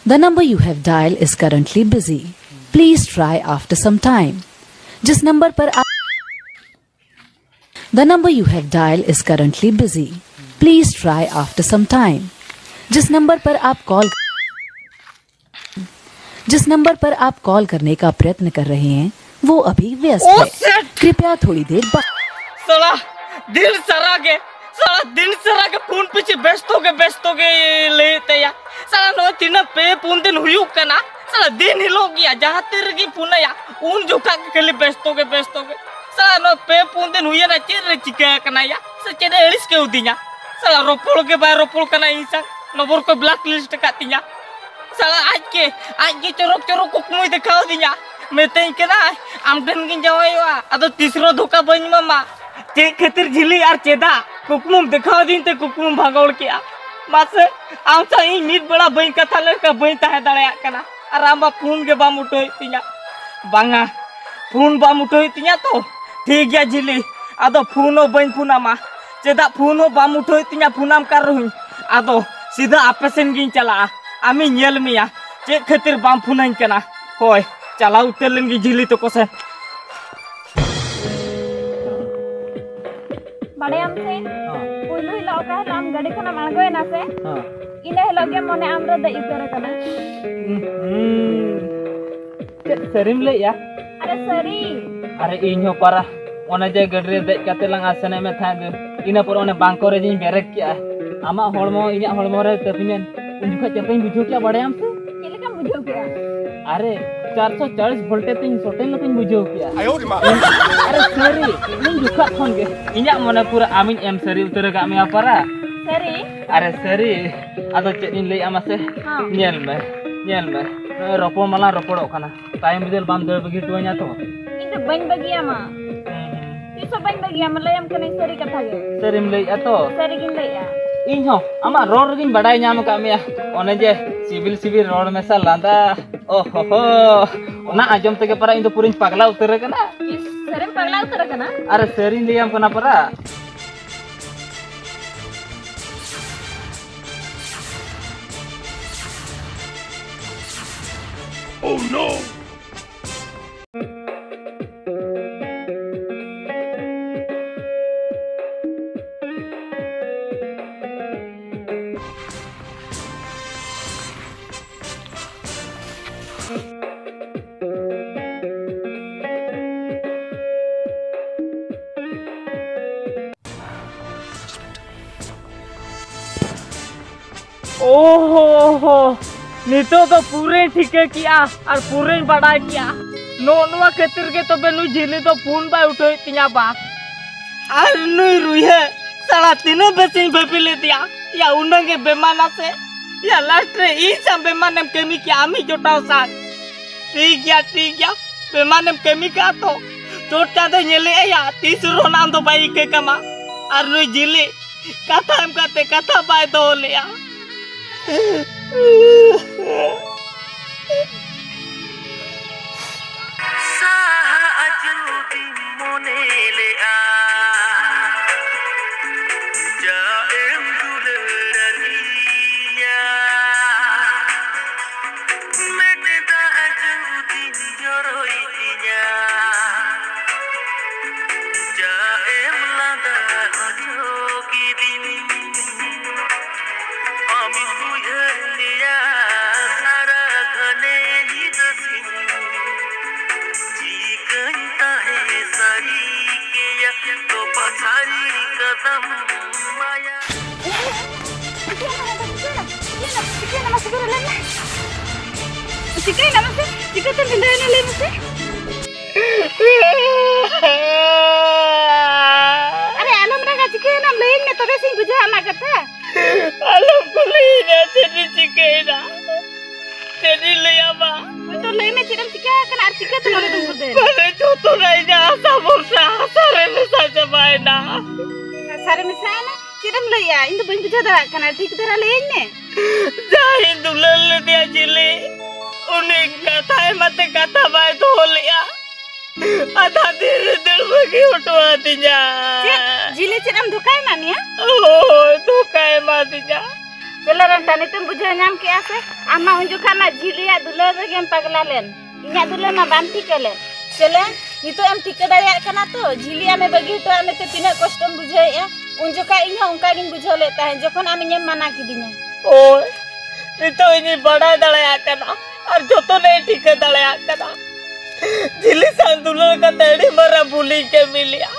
The number you have dialed is currently busy. Please try after some time. जिस नंबर पर आप The number you have dialed is currently busy. Please try after some time. जिस नंबर पर आप कॉल जिस नंबर पर आप कॉल करने का प्रयत्न कर रहे हैं, वो अभी व्यस्त ओ है। शिट! कृपया थोड़ी देर बाद साला, दिन सारा के, साला, दिन सारा के फोन पीछे व्यस्त हो गए, व्यस्त हो गए, ये लेते या। साला, ᱱᱚᱜᱼᱚᱭ ᱛᱤᱱᱟᱹᱜ ᱯᱮ ᱯᱩᱱ ᱫᱤᱱ ᱦᱩᱭᱩᱜ ᱠᱟᱱᱟ, ᱥᱟᱞᱟ, ᱫᱤᱱ ᱦᱤᱞᱳᱜ ᱜᱮᱭᱟ, ᱡᱟᱦᱟᱸ ᱛᱤ ᱨᱮᱜᱮ ᱯᱷᱳᱱᱟᱭᱟ, ᱩᱱ ᱡᱚᱠᱷᱟ ᱜᱮ ᱠᱷᱟᱹᱞᱤ ᱵᱮᱥᱛᱚ ᱜᱮ, ᱵᱮᱥᱛᱚ ᱜᱮ᱾ ᱥᱟᱞᱟ, ᱱᱚᱣᱟ ᱯᱮ ᱯᱩᱱ ᱫᱤᱱ ᱦᱩᱭᱮᱱᱟ, ᱪᱮᱫ ᱨᱮ ᱪᱤᱠᱟᱹ ᱟᱠᱟᱱᱟ ᱭᱟ? ᱥᱮ ᱪᱮᱫ ᱮ ᱟᱹᱲᱤᱥ ᱠᱟᱹᱣᱫᱤᱧᱟ? ᱥᱟᱞᱟ, ᱨᱚᱯᱚᱲ ᱜᱮ ᱵᱟᱭ ᱨᱚᱯᱚᱲ ᱠᱟᱱᱟ ᱤᱧ ᱥᱟᱶ, ᱱᱚᱢᱵᱚᱨ ᱠᱚ ᱵᱞᱚᱠ ᱞᱤᱥᱴ ᱟᱠᱟᱫ ᱛᱤᱧᱟ᱾ ᱥᱟᱞᱟ, ᱟᱡ ᱜᱮ, ᱟᱡ ᱜᱮ ᱪᱚᱨᱚᱠ ᱪᱚᱨᱚᱠ ᱠᱩᱠᱢᱩᱭ ᱫᱮᱠᱷᱟᱣ ᱫᱤᱧᱟ, ᱢᱮᱛᱟᱹᱧ ᱠᱟᱱᱟᱭ, "ᱟᱢ ᱴᱷᱮᱱ ᱜᱤᱧ ᱡᱟᱶᱟᱭᱚᱜᱼᱟ, ᱟᱫᱚ ᱛᱤᱥ ᱨᱮᱦᱚᱸ ᱫᱷᱳᱠᱟ ᱵᱟᱹᱧ ᱮᱢᱟᱢᱟ᱾" ᱪᱮᱫ ᱠᱷᱟᱹᱛᱤᱨ ᱡᱷᱤᱞᱤ ᱟᱨ ᱪᱮᱫᱟᱜ ᱠᱩᱠᱢᱩᱢ ᱫᱮᱠᱷᱟᱣ ᱫᱤᱧ ᱛᱮ ᱠᱩᱠᱢᱩᱢ ᱵᱷᱟᱸᱜᱚᱲ ᱠᱮᱜᱼᱟ? ᱢᱟᱥᱮ, ᱟᱢ ᱥᱟᱶ ᱤᱧ ᱢᱤᱫ ᱵᱮᱲᱟ ᱵᱟᱹᱧ ᱠᱟᱛᱷᱟ ᱞᱮᱱᱠᱷᱟᱱ ᱵᱟᱹᱧ ᱛᱟᱦᱮᱸ ᱫᱟᱲᱮᱭᱟᱜ ᱠᱟᱱᱟ, ᱟᱨ ᱟᱢ ᱢᱟ ᱯᱷᱳᱱ ᱜᱮ ᱵᱟᱢ ᱩᱴᱷᱟᱹᱣᱮᱫ ᱛᱤᱧᱟ᱾ ᱵᱟᱝᱟ, ᱯᱷᱳᱱ ᱵᱟᱢ ᱩᱴᱷᱟᱹᱣᱮᱫ ᱛᱤᱧᱟ ᱛᱚ? ᱴᱷᱤᱠ ᱜᱮᱭᱟ ᱡᱷᱤᱞᱤ, ᱟᱫᱚ ᱯᱷᱳᱱ ᱦᱚᱸ ᱵᱟᱹᱧ ᱯᱷᱳᱱᱟᱢᱟ᱾ ᱪᱮᱫᱟᱜ ᱯᱷᱳᱱ ᱦᱚᱸ ᱵᱟᱢ ᱩᱴᱷᱟᱹᱣᱮᱫ ᱛᱤᱧᱟ? ᱯᱷᱳᱱᱟᱢ ᱠᱟᱱ ᱨᱮᱦᱚᱸᱧ, ᱟᱫᱚ ᱥᱤᱫᱷᱟᱹ ᱟᱯᱮ ᱥᱮᱱ ᱜᱤᱧ ᱪᱟᱞᱟᱜᱼᱟ, ᱟᱢᱤᱧ ᱧᱮᱞ ᱢᱮᱭᱟ᱾ ᱪᱮᱫ ᱠᱷᱟᱹᱛᱤᱨ ᱵᱟᱢ ᱯᱷᱳᱱᱟᱹᱧ ᱠᱟᱱᱟ? ᱦᱳᱭ, ᱪᱟᱞᱟᱣ ᱩᱛᱟᱹᱨ ᱞᱮᱱ ᱜᱮ ᱡᱷᱤᱞᱤ ᱛᱟᱠᱚ ᱥᱮᱱ᱾ ᱵᱟᱲᱟᱭᱟᱢ ᱥᱮ, ᱦᱮᱸ᱾ ᱯᱩᱭᱞᱩ ᱦᱤᱞᱳᱜ ᱚᱠᱟ ᱦᱤᱞᱳᱜ ᱟᱢ ᱜᱟᱹᱰᱤ ᱠᱷᱚᱱᱮᱢ ᱟᱬᱜᱚᱭᱮᱱᱟ ᱥᱮ, ᱦᱮᱸ᱾ ᱤᱱᱟᱹ ᱦᱤᱞᱳᱜ ᱜᱮ ᱢᱚᱱᱮ ᱟᱢ ᱨᱮ ᱫᱮᱡ ᱩᱛᱟᱹᱨ ᱟᱠᱟᱱᱟ᱾ ᱦᱩᱸ᱾ ᱪᱮᱫ ᱥᱟᱹᱨᱤᱢ ᱞᱟᱹᱭᱮᱜᱼᱟ? ᱟᱨᱮ ᱥᱟᱹᱨᱤ᱾ ᱟᱨᱮ ᱤᱧ ᱦᱚᱸ ᱯᱟᱨᱟ, ᱚᱱᱮ ᱡᱮ ᱜᱟᱹᱰᱤ ᱨᱮ ᱫᱮᱡ ᱠᱟᱛᱮ ᱞᱟᱝ ᱟᱥᱮᱱᱮᱫ ᱢᱮ ᱛᱟᱦᱮᱸᱫ, ᱤᱱᱟᱹ ᱯᱚᱨ ᱚᱱᱮ ᱵᱟᱝᱠᱚ ᱨᱮ ᱡᱮᱧ ᱵᱮᱨᱮᱠ ᱠᱮᱜᱼᱟ, ᱟᱢᱟᱜ ᱦᱚᱲᱢᱚ ᱤᱧᱟᱹᱜ ᱦᱚᱲᱢᱚ ᱨᱮ ᱛᱟᱹᱯᱤᱧᱮᱱ, ᱩᱱ ᱡᱚᱠᱷᱚᱱ ᱪᱮᱫ ᱞᱮᱠᱟᱧ ᱵᱩᱡᱷᱟᱹᱣ ᱠᱮᱜᱼᱟ ᱵᱟᱲᱟᱭᱟᱢ ᱥᱮ? ᱪᱮᱫ ᱞᱮᱠᱟᱢ ᱵᱩᱡᱷᱟᱹᱣ ᱠᱮᱜᱼᱟ? ᱟᱨᱮ, ᱪᱟᱨᱥᱚ ᱪᱟᱞᱤᱥ ᱵᱷᱳᱞᱴᱮᱡ ᱛᱤᱧ ᱥᱚᱴᱮᱱ ᱞᱮᱠᱟᱧ ᱵᱩᱡᱷᱟᱹᱣ ᱠᱮᱜᱼᱟ᱾ ᱟᱭᱳ ᱨᱮ ᱢᱟ᱾ ᱟᱨᱮ ᱥᱟᱹᱨᱤ, ᱩᱱ ᱡᱚᱠᱷᱚᱱ ᱠᱷᱚᱱ ᱜᱮ ᱤᱧᱟᱹᱜ ᱢᱚᱱᱮ ᱯᱩᱨᱟᱹ ᱟᱢᱤᱧ ᱮᱢ ᱥᱟᱹᱨᱤ ᱩᱛᱟᱹᱨ ᱟᱠᱟᱫ ᱢᱮᱭᱟ ᱯᱟᱨᱟ᱾ ᱥᱟᱹᱨᱤ? ᱟᱨᱮ ᱥᱟᱹᱨᱤ, ᱟᱫᱚ ᱪᱮᱫ ᱤᱧ ᱞᱟᱹᱭᱟ ᱢᱟᱥᱮ? ᱦᱚᱸ᱾ ᱧᱮᱞ ᱢᱮ, ᱧᱮᱞ ᱢᱮ, ᱱᱚᱜᱼᱚᱭ ᱨᱚᱯᱚᱲ ᱢᱟᱞᱟᱝ ᱨᱚᱯᱚᱲᱚᱜ ᱠᱟᱱᱟ, ᱛᱟᱭᱚᱢ ᱵᱤᱫᱟᱹᱞ ᱵᱟᱢ ᱫᱟᱹᱲ ᱵᱟᱹᱜᱤ ᱦᱚᱴᱚᱣᱟᱹᱧᱟ ᱛᱚ? ᱤᱧ ᱫᱚ ᱵᱟᱹᱧ ᱵᱟᱹᱜᱤᱭᱟᱢᱟ᱾ ᱦᱩᱸ, ᱦᱩᱸ᱾ ᱛᱤᱥ ᱦᱚᱸ ᱵᱟᱹᱧ ᱵᱟᱹᱜᱤᱭᱟᱢᱟ, ᱞᱟᱹᱭᱟᱢ ᱠᱟᱹᱱᱟᱹᱧ ᱥᱟᱹᱨᱤ ᱠᱟᱛᱷᱟ ᱜᱮ᱾ ᱥᱟᱹᱨᱤᱢ ᱞᱟᱹᱭᱮᱜᱼᱟ ᱛᱚ? ᱥᱟᱹᱨᱤ ᱜᱤᱧ ᱞᱟᱹᱭᱮᱜᱼᱟ᱾ ᱤᱧ ᱦᱚᱸ ᱟᱢᱟᱜ ᱨᱚᱲ ᱨᱮᱜᱤᱧ ᱵᱟᱰᱟᱭ ᱧᱟᱢ ᱟᱠᱟᱫ ᱢᱮᱭᱟ, ᱚᱱᱮ ᱡᱮ ᱥᱤᱵᱤᱞ ᱥᱤᱵᱤᱞ ᱨᱚᱲ ᱢᱮᱥᱟ ᱞᱟᱸᱫᱟ᱾ ᱳ ᱦᱳ ᱦᱳ, ᱚᱱᱟ ᱟᱸᱡᱚᱢ ᱛᱮᱜᱮ ᱯᱟᱨᱟ ᱤᱧ ᱫᱚ ᱯᱩᱨᱟᱹᱧ ᱯᱟᱜᱽᱞᱟ ᱩᱛᱟᱹᱨ ᱟᱠᱟᱱᱟ᱾ ᱤᱥ, ᱥᱟᱹᱨᱤᱢ ᱯᱟᱜᱽᱞᱟ ᱩᱛᱟᱹᱨ ᱟᱠᱟᱱᱟ? ᱟᱨᱮ ᱥᱟᱹᱨᱤᱧ ᱞᱟᱹᱭᱟᱢ ᱠᱟᱱᱟ ᱯᱟᱨᱟ᱾ Oh no! ᱳᱦᱳ ᱦᱳ, ᱱᱤᱛᱚᱜ ᱫᱚ ᱯᱩᱨᱟᱹᱧ ᱴᱷᱤᱠᱟᱹ ᱠᱮᱜᱼᱟ ᱟᱨ ᱯᱩᱨᱟᱹᱧ ᱵᱟᱰᱟᱭ ᱠᱮᱜᱼᱟ᱾ ᱱᱚᱜᱼᱚ ᱱᱚᱣᱟ ᱠᱷᱟᱹᱛᱤᱨ ᱜᱮ ᱛᱚᱵᱮ ᱱᱩᱭ ᱡᱷᱤᱞᱤ ᱫᱚ ᱯᱷᱳᱱ ᱵᱟᱭ ᱩᱴᱷᱟᱹᱣᱮᱫ ᱛᱤᱧᱟ ᱵᱟ᱾ ᱟᱨ ᱱᱩᱭ ᱨᱩᱭᱦᱟᱹ ᱥᱟᱞᱟ ᱛᱤᱱᱟᱹᱜ ᱵᱮᱥᱤᱧ ᱵᱷᱟᱹᱵᱤ ᱞᱮᱫᱮᱭᱟ, ᱭᱟ ᱩᱱᱟᱹᱜ ᱜᱮ ᱵᱮᱢᱟᱱᱟ ᱥᱮ, ᱭᱟ ᱞᱟᱥᱴ ᱨᱮ ᱤᱧ ᱥᱟᱶ ᱵᱮᱢᱟᱱᱮᱢ ᱠᱟᱹᱢᱤ ᱠᱮᱭᱟ ᱟᱢᱤᱡ ᱡᱚᱴᱟᱣ ᱥᱟᱶ᱾ ᱴᱷᱤᱠ ᱜᱮᱭᱟ, ᱴᱷᱤᱠ ᱜᱮᱭᱟ, ᱵᱮᱢᱟᱱᱮᱢ ᱠᱟᱹᱢᱤ ᱠᱟᱜᱼᱟ ᱛᱚ, ᱪᱚᱴ ᱪᱟᱸᱫᱚᱭ ᱧᱮᱞᱮᱫᱼᱟ ᱭᱟ, ᱛᱤᱥ ᱨᱮᱦᱚᱸ ᱟᱢ ᱫᱚ ᱵᱟᱭ ᱤᱠᱟᱹ ᱠᱟᱢᱟ᱾ ᱟᱨ ᱱᱩᱭ ᱡᱷᱤᱞᱤ ᱠᱟᱛᱷᱟ ᱮᱢ ᱠᱟᱛᱮ ᱠᱟᱛᱷᱟ ᱵᱟᱭ ᱫᱚᱦᱚ ᱞᱮᱜᱼᱟ᱾ ᱥᱟᱦᱟ ᱟᱹᱪᱩᱨᱤᱧ ᱢᱚᱱᱮ ᱞᱮᱜᱼᱟ, ᱡᱟ ᱮᱢ ᱫᱩᱞᱟᱹᱲᱟᱫᱤᱧᱟ᱾ ᱢᱮᱫ ᱫᱟᱜ ᱡᱩᱫᱤᱧ ᱡᱚᱨᱚᱭ ᱛᱤᱧᱟ, ᱡᱟ ᱮᱢ ᱞᱟᱸᱫᱟ ᱦᱚᱪᱚ ᱠᱤᱫᱤᱧ᱾ ᱟᱢᱤᱧ ᱩᱭᱦᱟᱹᱨ ᱢᱮᱭᱟ ᱥᱟᱨᱟ ᱜᱷᱟᱱᱮ ᱧᱤᱫᱟᱹ ᱥᱤᱧ᱾ ᱪᱤᱠᱟᱹᱧ ᱛᱟᱦᱮᱸ ᱥᱟᱹᱨᱤ ᱠᱮᱭᱟ ᱛᱚᱯᱟ ᱥᱟᱹᱨᱤ ᱠᱟᱫᱟᱢ ᱢᱟᱭᱟ᱾ ᱪᱤᱠᱟᱹᱭᱮᱱᱟ ᱢᱟᱥᱮ? ᱪᱤᱠᱟᱹᱭᱮᱱᱟ ᱢᱟᱥᱮ? ᱪᱤᱠᱟᱹᱛᱮᱢ ᱵᱷᱤᱸᱫᱟᱹᱲᱮᱱᱟ ᱞᱟᱹᱭ ᱢᱮᱥᱮ? ᱟᱨᱮ ᱟᱞᱚᱢ ᱨᱟᱜᱟ, ᱪᱤᱠᱟᱹᱭᱮᱱᱟᱢ ᱞᱟᱹᱭᱟᱹᱧ ᱢᱮ ᱛᱚᱵᱮ ᱥᱮᱧ ᱵᱩᱡᱷᱟᱹᱣᱟ ᱟᱢᱟᱜ ᱠᱟᱛᱷᱟ᱾ ᱟᱞᱚᱢ ᱠᱩᱞᱤᱭᱤᱧᱟ ᱪᱮᱫ ᱤᱧ ᱪᱤᱠᱟᱹᱭᱮᱱᱟ, ᱪᱮᱫ ᱤᱧ ᱞᱟᱹᱭᱟᱢᱟ? ᱦᱳᱭ ᱛᱚ ᱞᱟᱹᱭ ᱢᱮ ᱪᱮᱫ ᱮᱢ ᱪᱤᱠᱟᱹ ᱟᱠᱟᱱᱟ ᱟᱨ ᱪᱤᱠᱟᱹᱛᱮ ᱱᱚᱰᱮ ᱫᱚᱢ ᱵᱷᱤᱸᱫᱟᱹᱲᱮᱱᱟ? ᱢᱟᱱᱮ ᱡᱚᱛᱚᱱᱟᱜ ᱤᱧᱟᱜ ᱦᱟᱥᱟ ᱵᱷᱚᱨᱥᱟ ᱦᱟᱥᱟ ᱨᱮ ᱢᱮᱥᱟ ᱪᱟᱵᱟᱭᱮᱱᱟ᱾ ᱦᱟᱥᱟ ᱨᱮ ᱢᱮᱥᱟᱭᱮᱱᱟ? ᱪᱮᱫ ᱮᱢ ᱞᱟᱹᱭᱮᱜᱼᱟ? ᱤᱧ ᱫᱚ ᱵᱟᱹᱧ ᱵᱩᱡᱷᱟᱹᱣ ᱫᱟᱲᱮᱭᱟᱜ ᱠᱟᱱᱟ, ᱴᱷᱤᱠ ᱫᱷᱟᱨᱟ ᱞᱟᱹᱭᱟᱹᱧ ᱢᱮ᱾ ᱡᱟᱦᱟᱸᱭᱤᱧ ᱫᱩᱞᱟᱹᱲ ᱞᱮᱫᱮᱭᱟ ᱡᱤᱞᱤ, ᱩᱱᱤ ᱠᱟᱛᱷᱟ ᱮᱢᱟᱛᱮ ᱠᱟᱛᱷᱟ ᱵᱟᱭ ᱫᱚᱦᱚ ᱞᱮᱜᱼᱟ᱾ ᱟᱫᱷᱟ ᱫᱤᱱ ᱨᱮ ᱫᱟᱹᱲ ᱵᱟᱹᱜᱤ ᱦᱚᱴᱚ ᱟᱹᱫᱤᱧᱟ᱾ ᱪᱮᱫ? ᱡᱤᱞᱤ ᱪᱮᱫ ᱮᱢ ᱫᱷᱳᱠᱟ ᱮᱢᱟᱫ ᱢᱮᱭᱟ? ᱦᱳᱭ, ᱫᱷᱳᱠᱟ ᱮᱢᱟᱫᱤᱧᱟ᱾ ᱪᱚᱞᱚ ᱨᱟᱱᱴᱟ, ᱱᱤᱛᱚᱜ ᱵᱩᱡᱷᱟᱹᱣ ᱧᱟᱢ ᱠᱮᱜᱼᱟ ᱥᱮ? ᱟᱢ ᱢᱟ ᱩᱱ ᱡᱚᱠᱷᱟᱜ ᱢᱟ ᱡᱤᱞᱤᱭᱟᱜ ᱫᱩᱞᱟᱹᱲ ᱨᱮᱜᱮᱢ ᱯᱟᱜᱽᱞᱟ ᱞᱮᱱ᱾ ᱤᱧᱟᱜ ᱫᱩᱞᱟᱹᱲ ᱢᱟ ᱵᱟᱢ ᱴᱷᱤᱠᱟᱹ ᱞᱮᱫ᱾ ᱪᱮᱞᱮ, ᱱᱤᱛᱚᱜ ᱮᱢ ᱴᱷᱤᱠᱟᱹ ᱫᱟᱲᱮᱭᱟᱜ ᱠᱟᱱᱟ ᱛᱚ, ᱡᱷᱤᱞᱤ ᱟᱢᱮ ᱵᱟᱹᱜᱤ ᱦᱚᱴᱚᱣᱟᱜ ᱢᱮᱛᱮ ᱛᱤᱱᱟᱹᱜ ᱠᱚᱥᱴᱚᱢ ᱵᱩᱡᱷᱟᱹᱣᱮᱫᱼᱟ? ᱩᱱ ᱡᱚᱠᱷᱟᱡ ᱤᱧ ᱦᱚᱸ ᱚᱱᱠᱟ ᱜᱤᱧ ᱵᱩᱡᱷᱟᱹᱣ ᱞᱮᱫ ᱛᱟᱦᱮᱸᱫ, ᱡᱚᱠᱷᱚᱱ ᱟᱢ ᱤᱧᱮᱢ ᱢᱟᱱᱟ ᱠᱤᱫᱤᱧᱟ᱾ ᱳᱭ, ᱱᱤᱛᱚᱜ ᱤᱧᱤᱧ ᱵᱟᱰᱟᱭ ᱫᱟᱲᱮᱭᱟᱜ ᱠᱟᱱᱟ ᱟᱨ ᱡᱚᱛᱚᱱᱟᱜ ᱤᱧ ᱴᱷᱤᱠᱟᱹ ᱫᱟᱲᱮᱭᱟᱜ ᱠᱟᱱᱟ᱾ ᱡᱷᱤᱞᱤ ᱥᱟᱶ ᱫᱩᱞᱟᱹᱲ ᱠᱟᱛᱮ ᱟᱹᱰᱤ ᱢᱟᱨᱟᱝ ᱵᱷᱩᱞᱤᱧ ᱠᱟᱹᱢᱤ ᱞᱮᱫᱼᱟ᱾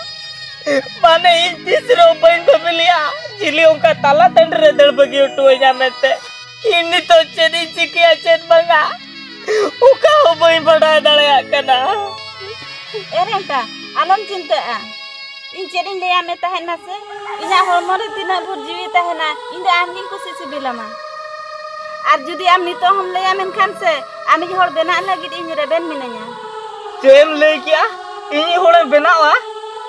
ᱢᱟᱱᱮ ᱤᱧ ᱛᱤᱥ ᱨᱮᱦᱚᱸ ᱵᱟᱹᱧ ᱵᱷᱟᱹᱵᱤ ᱞᱮᱫᱼᱟ ᱡᱷᱤᱞᱤ ᱚᱱᱠᱟ ᱛᱟᱞᱟ ᱴᱟᱺᱰᱤ ᱨᱮ ᱫᱟᱹᱲ ᱵᱟᱹᱜᱤ ᱦᱚᱴᱚ ᱟᱹᱧᱟ ᱢᱮᱱᱛᱮ᱾ ᱤᱧ ᱱᱤᱛᱚᱜ ᱪᱮᱫ ᱤᱧ ᱪᱤᱠᱟᱹᱭᱟ ᱪᱮᱫ ᱵᱟᱝᱟ? ᱚᱠᱟ ᱦᱚᱸ ᱵᱟᱹᱧ ᱵᱟᱰᱟᱭ ᱫᱟᱲᱮᱭᱟᱜ ᱠᱟᱱᱟ᱾ ᱮ ᱨᱮᱱᱴᱟ, ᱟᱞᱚᱢ ᱪᱤᱱᱛᱟᱹᱜᱼᱟ᱾ ᱤᱧ ᱪᱮᱫ ᱤᱧ ᱞᱟᱹᱭᱟᱢ ᱢᱮ ᱛᱟᱦᱮᱸᱫ ᱢᱟᱥᱮ? ᱤᱧᱟᱹᱜ ᱦᱚᱲᱢᱚ ᱨᱮ ᱛᱤᱱᱟᱹᱜ ᱵᱷᱳᱨ ᱡᱤᱣᱤ ᱛᱟᱦᱮᱱᱟ, ᱤᱧ ᱫᱚ ᱟᱢ ᱜᱤᱧ ᱠᱩᱥᱤ ᱥᱤᱵᱤᱞᱟᱢᱟ᱾ ᱟᱨ ᱡᱩᱫᱤ ᱟᱢ ᱱᱤᱛᱚᱜ ᱦᱚᱸᱢ ᱞᱟᱹᱭᱟ, ᱢᱮᱱᱠᱷᱟᱱ ᱥᱮ ᱟᱢᱤᱡ ᱦᱚᱲ ᱵᱮᱱᱟᱜ ᱞᱟᱹᱜᱤᱫ ᱤᱧ ᱨᱮᱵᱮᱱ ᱢᱤᱱᱟᱹᱧᱟ᱾ ᱪᱮᱫ ᱮᱢ ᱞᱟᱹᱭ ᱠᱮᱜᱼᱟ? ᱤᱧᱤᱡ ᱦᱚᱲᱮᱢ ᱵᱮᱱᱟᱣᱟ?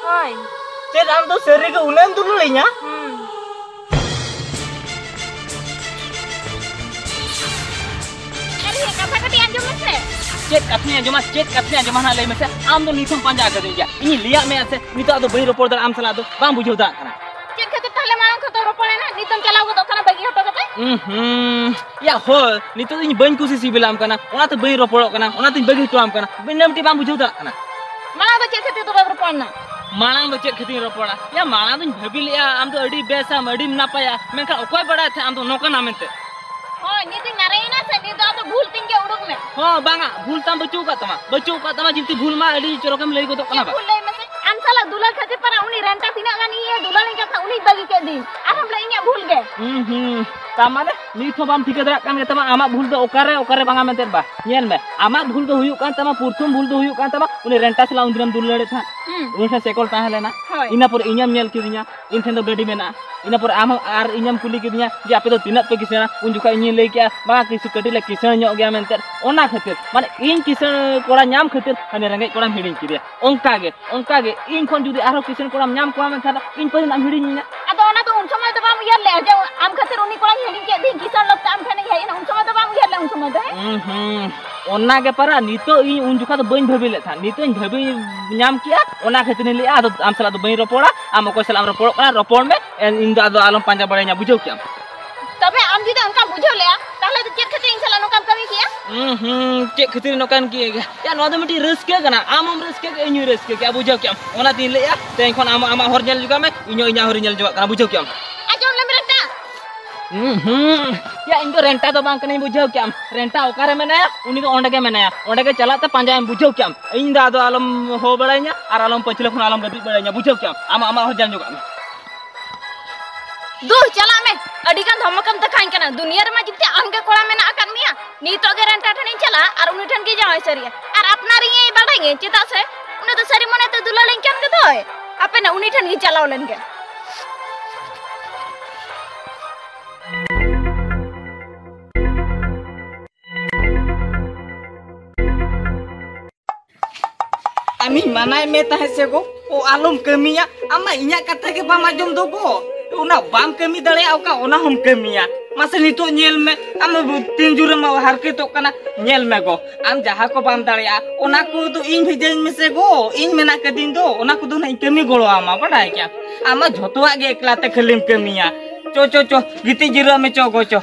ᱦᱳᱭ᱾ ᱪᱮᱫ ᱟᱢ ᱫᱚ ᱥᱟᱹᱨᱤ ᱜᱮ ᱩᱱᱟᱹᱜ ᱮᱢ ᱫᱩᱞᱟᱹᱲᱤᱧᱟ? ᱦᱩᱸ᱾ ᱟᱨᱮ, ᱠᱟᱛᱷᱟ ᱠᱟᱹᱴᱤᱡ ᱟᱸᱡᱚᱢ ᱢᱮᱥᱮ᱾ ᱪᱮᱫ ᱠᱟᱛᱷᱟᱧ ᱟᱸᱡᱚᱢᱟ, ᱪᱮᱫ ᱠᱟᱛᱷᱟᱧ ᱟᱸᱡᱚᱢᱟ ᱦᱟᱸᱜ, ᱞᱟᱹᱭ ᱢᱮᱥᱮ? ᱟᱢ ᱫᱚ ᱱᱤᱛ ᱦᱚᱸᱢ ᱯᱟᱸᱡᱟ ᱟᱠᱟᱫᱤᱧ ᱜᱮᱭᱟ᱾ ᱤᱧᱤᱧ ᱞᱟᱹᱭᱟᱫ ᱢᱮᱭᱟ ᱥᱮ, ᱱᱤᱛᱚᱜ ᱟᱫᱚ ᱵᱟᱹᱧ ᱨᱚᱯᱚᱲ ᱫᱟᱲᱮᱭᱟᱜᱼᱟ ᱟᱢ ᱥᱟᱞᱟᱜ ᱫᱚ, ᱵᱟᱢ ᱵᱩᱡᱷᱟᱹᱣ ᱫᱟᱲᱮᱭᱟᱜ ᱠᱟᱱᱟ᱾ ᱪᱮᱫ ᱠᱷᱟᱹᱛᱤᱨ ᱛᱟᱦᱞᱮ ᱢᱟᱲᱟᱝ ᱠᱷᱚᱱ ᱫᱚ ᱨᱚᱯᱚᱲᱮᱱᱟ, ᱱᱤᱛᱚᱜ ᱪᱟᱞᱟᱣ ᱜᱚᱫᱚᱜ ᱠᱟᱱᱟ ᱵᱟᱹᱜᱤ ᱦᱚᱴᱚ ᱠᱟᱛᱮ? ᱩᱸ ᱦᱩᱸ᱾ ᱭᱟ ᱦᱳᱭ, ᱱᱤᱛᱚᱜ ᱫᱚ ᱤᱧ ᱵᱟᱹᱧ ᱠᱩᱥᱤ ᱥᱤᱵᱤᱞᱟᱢ ᱠᱟᱱᱟ, ᱚᱱᱟᱛᱮ ᱵᱟᱹᱧ ᱨᱚᱯᱚᱲᱚᱜ ᱠᱟᱱᱟ, ᱚᱱᱟᱛᱮᱧ ᱵᱟᱹᱜᱤ ᱦᱚᱴᱚᱣᱟᱢ ᱠᱟᱱᱟ᱾ ᱤᱱᱟᱹ ᱢᱤᱫᱴᱤᱡ ᱵᱟᱢ ᱵᱩᱡᱷᱟᱹᱣ ᱫᱟᱲᱮᱭᱟᱜ ᱠᱟᱱᱟ᱾ ᱢᱟᱲᱟᱝ ᱫᱚ ᱪᱮᱫ ᱠᱷᱟᱹᱛᱤᱨ ᱫᱚ ᱵᱟᱢ ᱨᱚᱯᱚᱲ ᱮᱱᱟ? ᱢᱟᱲᱟᱝ ᱫᱚ ᱪᱮᱫ ᱠᱷᱟᱹᱛᱤᱨᱤᱧ ᱨᱚᱯᱚᱲᱟ? ᱭᱟ, ᱢᱟᱲᱟᱝ ᱫᱚᱧ ᱵᱷᱟᱹᱵᱤ ᱞᱮᱜᱼᱟ ᱟᱢ ᱫᱚ ᱟᱹᱰᱤ ᱵᱮᱥᱟᱢ, ᱟᱹᱰᱤᱢ ᱱᱟᱯᱟᱭᱟ, ᱢᱮᱱᱠᱷᱟᱱ ᱚᱠᱚᱭ ᱵᱟᱲᱟᱭ ᱛᱟᱦᱮᱸᱫ ᱟᱢ ᱫᱚ ᱱᱚᱝᱠᱟᱱᱟᱢ ᱢᱮᱱᱛᱮ? ᱦᱳᱭ, ᱱᱤᱛ ᱫᱚᱧ ᱢᱟᱨᱮᱭᱮᱱᱟ ᱥᱮ, ᱱᱤᱛ ᱫᱚ ᱟᱢ ᱫᱚ ᱵᱷᱩᱞ ᱛᱤᱧ ᱜᱮ ᱩᱰᱩᱠ ᱢᱮ᱾ ᱦᱚᱸ, ᱵᱟᱝᱟ, ᱵᱷᱩᱞ ᱛᱟᱢ ᱵᱟᱹᱪᱩᱜ ᱟᱠᱟᱫ ᱛᱟᱢᱟ, ᱵᱟᱹᱪᱩᱜ ᱟᱠᱟᱫ ᱛᱟᱢᱟ, ᱡᱤᱱᱛᱤ ᱵᱷᱩᱞ ᱢᱟ ᱟᱹᱰᱤ ᱪᱚᱨᱚᱠᱮᱢ ᱞᱟᱹᱭ ᱜᱚᱫᱚᱜ ᱠᱟᱱᱟ ᱪᱮᱫ ᱵᱟ᱾ ᱵᱷᱩᱞ ᱞᱟᱹᱭ ᱢᱮᱥᱮ? ᱟᱢ ᱥᱟᱞᱟᱜ ᱫᱩᱞᱟᱹᱲ ᱠᱷᱟᱹᱛᱤᱨ ᱯᱟᱨᱟ ᱩᱱᱤ ᱨᱮᱱᱴᱟ ᱛᱤᱱᱟᱹᱜ ᱜᱟᱱ ᱤᱧᱮ ᱫᱩᱞᱟᱹᱲᱤᱧ ᱠᱟᱱ ᱛᱟᱦᱮᱸᱫ, ᱩᱱᱤ ᱵᱟᱹᱜᱤ ᱠᱮᱫ ᱫᱤᱧ᱾ ᱟᱨᱦᱚᱸᱢ ᱞᱟᱹᱭ ᱤᱧᱟᱹᱜ ᱵᱷᱩᱞ ᱜᱮ᱾ ᱦᱩᱸ, ᱦᱩᱸ᱾ ᱛᱟ ᱢᱟᱱᱮ ᱱᱤᱛ ᱦᱚᱸ ᱵᱟᱢ ᱴᱷᱤᱠᱟᱹ ᱫᱟᱲᱮᱭᱟᱜ ᱠᱟᱱ ᱜᱮ ᱛᱟᱢᱟ ᱟᱢᱟᱜ ᱵᱷᱩᱞ ᱫᱚ ᱚᱠᱟᱨᱮ, ᱚᱠᱟᱨᱮ ᱵᱟᱝᱟ ᱢᱮᱱᱛᱮ ᱵᱟ᱾ ᱧᱮᱞ ᱢᱮ, ᱟᱢᱟᱜ ᱵᱷᱩᱞ ᱫᱚ ᱦᱩᱭᱩᱜ ᱠᱟᱱ ᱛᱟᱢᱟ, ᱯᱨᱚᱛᱷᱚᱢ ᱵᱷᱩᱞ ᱫᱚ ᱦᱩᱭᱩᱜ ᱠᱟᱱ ᱛᱟᱢᱟ ᱩᱱᱤ ᱨᱮᱱᱴᱟ ᱥᱟᱞᱟᱜ ᱩᱱ ᱫᱤᱱᱮᱢ ᱫᱩᱞᱟᱹᱲᱮᱫ ᱛᱟᱦᱮᱸᱫ᱾ ᱦᱩᱸ᱾ ᱩᱱ ᱴᱷᱮᱱ ᱥᱮᱠᱚᱞ ᱛᱟᱦᱮᱸ ᱞᱮᱱᱟ᱾ ᱦᱳᱭ᱾ ᱤᱱᱟᱹ ᱯᱚᱨᱮ ᱤᱧᱮᱢ ᱧᱮᱞ ᱠᱤᱫᱤᱧᱟ, ᱤᱧ ᱴᱷᱮᱱ ᱫᱚ ᱜᱟᱹᱰᱤ ᱢᱮᱱᱟᱜᱼᱟ᱾ ᱤᱱᱟᱹ ᱯᱚᱨᱮ ᱟᱢ ᱦᱚᱸ ᱟᱨ ᱤᱧᱮᱢ ᱠᱩᱞᱤ ᱠᱤᱫᱤᱧᱟ ᱡᱮ ᱟᱯᱮ ᱫᱚ ᱛᱤᱱᱟᱹᱜ ᱯᱮ ᱠᱤᱥᱟᱹᱬᱟ? ᱩᱱ ᱡᱚᱠᱷᱚᱱ ᱤᱧᱤᱧ ᱞᱟᱹᱭ ᱠᱮᱜᱼᱟ, "ᱵᱟᱝᱟ, ᱠᱤᱪᱷᱩ ᱠᱟᱹᱴᱤᱡ ᱞᱮ ᱠᱤᱥᱟᱹᱬ ᱧᱚᱜ ᱜᱮᱭᱟ" ᱢᱮᱱᱛᱮ᱾ ᱚᱱᱟ ᱠᱷᱟᱹᱛᱤᱨ, ᱢᱟᱱᱮ, ᱤᱧ ᱠᱤᱥᱟᱹᱬ ᱠᱚᱲᱟ ᱧᱟᱢ ᱠᱷᱟᱹᱛᱤᱨ ᱦᱟᱱᱮ ᱨᱮᱸᱜᱮᱡ ᱠᱚᱲᱟᱢ ᱦᱤᱲᱤᱧ ᱠᱮᱫᱮᱭᱟ᱾ ᱚᱱᱠᱟ ᱜᱮ, ᱚᱱᱠᱟ ᱜᱮ ᱤᱧ ᱠᱷᱚᱱ ᱡᱩᱫᱤ ᱟᱨᱦᱚᱸ ᱠᱤᱥᱟᱹᱬ ᱠᱚᱲᱟᱢ ᱧᱟᱢ ᱠᱚᱣᱟ, ᱢᱮᱱᱠᱷᱟᱱ ᱤᱧ ᱯᱟᱹᱦᱤᱞ ᱟᱢ ᱦᱤᱲᱤᱧᱤᱧᱟ᱾ ᱟᱫᱚ ᱚᱱᱟ ᱫᱚ ᱩᱱ ᱥᱚᱢᱚᱭ ᱫᱚ ᱵᱟᱢ ᱩᱭᱦᱟᱹᱨ ᱞᱮᱜᱼᱟ ᱡᱮ ᱟᱢ ᱠᱷᱟᱹᱛᱤᱨ ᱩᱱᱤ ᱠᱚᱲᱟᱧ ᱦᱤᱲᱤᱧ ᱠᱮᱫ ᱫᱤᱧ, ᱠᱤᱥᱟᱹᱬ ᱞᱚᱠᱛᱮ ᱟᱢ ᱴᱷᱮᱱᱤᱧ ᱦᱮᱡ ᱮᱱᱟ, ᱩᱱ ᱥᱚᱢᱚᱭ ᱫᱚ ᱵᱟᱢ ᱩᱭᱦᱟᱹᱨ ᱞᱮᱜᱼᱟ ᱩᱱ ᱥᱚᱢᱚᱭ ᱫᱚ, ᱦᱮᱸ? ᱦᱩᱸ, ᱦᱩᱸ᱾ ᱚᱱᱟ ᱜᱮ ᱯᱟᱨᱟ, ᱱᱤᱛᱚᱜ ᱤᱧ ᱩᱱ ᱡᱚᱠᱷᱟ ᱫᱚ ᱵᱟᱹᱧ ᱵᱷᱟᱹᱵᱤ ᱞᱮᱫ ᱛᱟᱦᱮᱸᱫ, ᱱᱤᱛᱚᱜ ᱤᱧ ᱵᱷᱟᱹᱵᱤ ᱧᱟᱢ ᱠᱮᱜᱼᱟ, ᱚᱱᱟ ᱠᱷᱟᱹᱛᱤᱨ ᱤᱧ ᱞᱟᱹᱭᱮᱜᱼᱟ, ᱟᱫᱚ ᱟᱢ ᱥᱟᱞᱟᱜ ᱫᱚ ᱵᱟᱹᱧ ᱨᱚᱯᱚᱲᱟ, ᱟᱢ ᱚᱠᱚᱭ ᱥᱟᱞᱟᱜ ᱮᱢ ᱨᱚᱯᱚᱲᱚᱜ ᱠᱟᱱᱟ, ᱨᱚᱯᱚᱲ ᱢᱮ, ᱮᱱ-, ᱤᱧ ᱫᱚ ᱟᱫᱚ ᱟᱞᱚᱢ ᱯᱟᱸᱡᱟ ᱵᱟᱲᱟᱭᱤᱧᱟ, ᱵᱩᱡᱷᱟᱹᱣ ᱠᱮᱜᱼᱟᱢ? ᱛᱚᱵᱮ ᱟᱢ ᱡᱩᱫᱤ ᱚᱱᱠᱟᱢ ᱵᱩᱡᱷᱟᱹᱣ ᱞᱮᱜᱼᱟ, ᱛᱟᱦᱞᱮ ᱫᱚ ᱪᱮᱫ ᱠᱷᱟᱹᱛᱤᱨ ᱤᱧ ᱥᱟᱞᱟᱜ ᱱᱚᱝᱠᱟᱢ ᱠᱟᱹᱢᱤ ᱠᱮᱜᱼᱟ? ᱦᱩᱸ, ᱦᱩᱸ, ᱪᱮᱫ ᱠᱷᱟᱹᱛᱤᱨ ᱱᱚᱝᱠᱟᱱ ᱠᱤ? ᱭᱟ, ᱱᱚᱣᱟ ᱫᱚ ᱢᱤᱫᱴᱤᱡ ᱨᱟᱹᱥᱠᱟᱹ ᱠᱟᱱᱟ, ᱟᱢ ᱦᱚᱸᱢ ᱨᱟᱹᱥᱠᱟᱹ ᱠᱮᱜᱼᱟ, ᱤᱧ ᱦᱚᱸᱧ ᱨᱟᱹᱥᱠᱟᱹ ᱠᱮᱜᱼᱟ, ᱵᱩᱡᱷᱟᱹᱣ ᱠᱮᱜᱼᱟᱢ? ᱚᱱᱟᱛᱤᱧ ᱞᱟᱹᱭᱮᱜᱼᱟ, ᱛᱮᱦᱮᱧ ᱠᱷᱚᱱ ᱟᱢ ᱟᱢᱟᱜ ᱦᱚᱨ ᱧᱮᱞ ᱡᱚᱝᱟᱜ ᱢᱮ, ᱤᱧ ᱦᱚᱸ ᱤᱧᱟᱹᱜ ᱦᱚᱨᱤᱧ ᱧᱮᱞ ᱡᱚᱝᱟᱜ ᱠᱟᱱᱟ, ᱵᱩᱡᱷᱟᱹᱣ ᱠᱮᱜᱼᱟᱢ? ᱟᱸᱡᱚᱢ ᱞᱮᱢ ᱨᱮᱴᱟ᱾ ᱦᱩᱸ, ᱦᱩᱸ᱾ ᱭᱟ, ᱤᱧ ᱫᱚ ᱨᱮᱱᱴᱟ ᱫᱚ ᱵᱟᱝ ᱠᱟᱹᱱᱟᱹᱧ, ᱵᱩᱡᱷᱟᱹᱣ ᱠᱮᱜᱼᱟᱢ? ᱨᱮᱱᱴᱟ ᱚᱠᱟᱨᱮ ᱢᱮᱱᱟᱭᱟ? ᱩᱱᱤ ᱫᱚ ᱚᱸᱰᱮ ᱜᱮ ᱢᱮᱱᱟᱭᱟ᱾ ᱚᱸᱰᱮ ᱜᱮ ᱪᱟᱞᱟᱜ ᱛᱮ ᱯᱟᱸᱡᱟᱭᱮᱢ, ᱵᱩᱡᱷᱟᱹᱣ ᱠᱮᱜᱼᱟᱢ? ᱤᱧ ᱫᱚ ᱟᱫᱚ ᱟᱞᱚᱢ ᱦᱚᱦᱚ ᱵᱟᱲᱟᱭᱤᱧᱟ ᱟᱨ ᱟᱞᱚᱢ ᱯᱟᱹᱪᱷᱞᱟᱹ ᱠᱷᱚᱱ ᱟᱞᱚᱢ ᱜᱟᱹᱫᱤᱡ ᱵᱟᱲᱟᱭᱤᱧᱟ, ᱵᱩᱡᱷᱟᱹᱣ ᱠᱮᱜᱼᱟᱢ? ᱟᱢ ᱟᱢᱟᱜ ᱦᱚᱨ ᱧᱮᱞ ᱡᱚᱝᱟᱜ ᱢᱮ᱾ ᱫᱩ, ᱪᱟᱞᱟᱜ ᱢᱮ᱾ ᱟᱹᱰᱤ ᱜᱟᱱ ᱫᱷᱚᱢᱚᱠᱮᱢ ᱫᱮᱠᱷᱟᱣᱟᱹᱧ ᱠᱟᱱᱟ᱾ ᱫᱩᱱᱤᱭᱟᱹ ᱨᱮᱢᱟ ᱡᱩᱫᱤ ᱟᱢ ᱜᱮ ᱠᱚᱲᱟ ᱢᱮᱱᱟᱜ ᱟᱠᱟᱫ ᱢᱮᱭᱟ, ᱱᱤᱛᱚᱜ ᱜᱮ ᱨᱮᱱᱴᱟ ᱴᱷᱮᱱᱤᱧ ᱪᱟᱞᱟᱜᱼᱟ ᱟᱨ ᱩᱱᱤ ᱴᱷᱮᱱ ᱜᱮ ᱡᱟᱶᱟᱭ ᱥᱟᱹᱨᱤᱭᱟ᱾ ᱟᱨ ᱟᱯᱱᱟᱨᱤᱧ ᱵᱟᱰᱟᱭ ᱜᱮ, ᱪᱮᱫᱟᱜ ᱥᱮ ᱩᱱᱤ ᱫᱚ ᱥᱟᱹᱨᱤ ᱢᱚᱱᱮᱛᱮ ᱫᱩᱞᱟᱹᱲᱤᱧ ᱠᱟᱱ ᱜᱮᱫᱚᱭ᱾ ᱟᱯᱮ ᱱᱟ ᱩᱱᱤ ᱴᱷᱮᱱ ᱜᱮ ᱪᱟᱞᱟᱣ ᱞᱮᱱ ᱜᱮ᱾ ᱟᱢᱤᱧ ᱢᱟᱱᱟᱭ ᱢᱮ ᱛᱟᱦᱮᱸᱫ ᱥᱮ ᱜᱚ, ᱚ ᱟᱞᱚᱢ ᱠᱟᱹᱢᱤᱭᱟ᱾ ᱟᱢ ᱢᱟ ᱤᱧᱟᱹᱜ ᱠᱟᱛᱷᱟ ᱜᱮ ᱵᱟᱢ ᱟᱸᱡᱚᱢ ᱫᱚ ᱜᱚ᱾ ᱚᱱᱟ ᱵᱟᱢ ᱠᱟᱹᱢᱤ ᱫᱟᱲᱮᱭᱟᱜᱼᱟ ᱚᱠᱟ, ᱚᱱᱟ ᱦᱚᱸᱢ ᱠᱟᱹᱢᱤᱭᱟ᱾ ᱢᱟᱥᱮ ᱱᱤᱛᱚᱜ ᱧᱮᱞ ᱢᱮ, ᱟᱢ ᱛᱤᱱ ᱡᱳᱨᱮᱢ ᱦᱟᱨᱠᱮᱛᱚᱜ ᱠᱟᱱᱟ᱾ ᱧᱮᱞ ᱢᱮ ᱜᱚ, ᱟᱢ ᱡᱟᱦᱟᱸ ᱠᱚ ᱵᱟᱢ ᱫᱟᱲᱮᱭᱟᱜᱼᱟ ᱚᱱᱟ ᱠᱚᱫᱚ ᱤᱧ ᱵᱷᱮᱡᱟᱧ ᱢᱮᱥᱮ ᱜᱚ, ᱤᱧ ᱢᱮᱱᱟᱜ ᱠᱟᱹᱫᱤᱧ ᱫᱚ, ᱚᱱᱟ ᱠᱚᱫᱚ ᱱᱟᱜ ᱤᱧ ᱠᱟᱹᱢᱤ ᱜᱚᱲᱚ ᱟᱢᱟ, ᱵᱟᱰᱟᱭ ᱠᱮᱜᱼᱟᱢ᱾ ᱟᱢ ᱢᱟ ᱡᱷᱚᱛᱚᱣᱟᱜ ᱜᱮ ᱮᱠᱞᱟ ᱛᱮ ᱠᱷᱟᱹᱞᱤᱢ ᱠᱟᱹᱢᱤᱭᱟ᱾ ᱪᱚ, ᱪᱚ, ᱪᱚ, ᱜᱤᱛᱤᱡ ᱡᱤᱨᱟᱹᱜ ᱢᱮ ᱪᱚ ᱜᱚ, ᱪᱚ᱾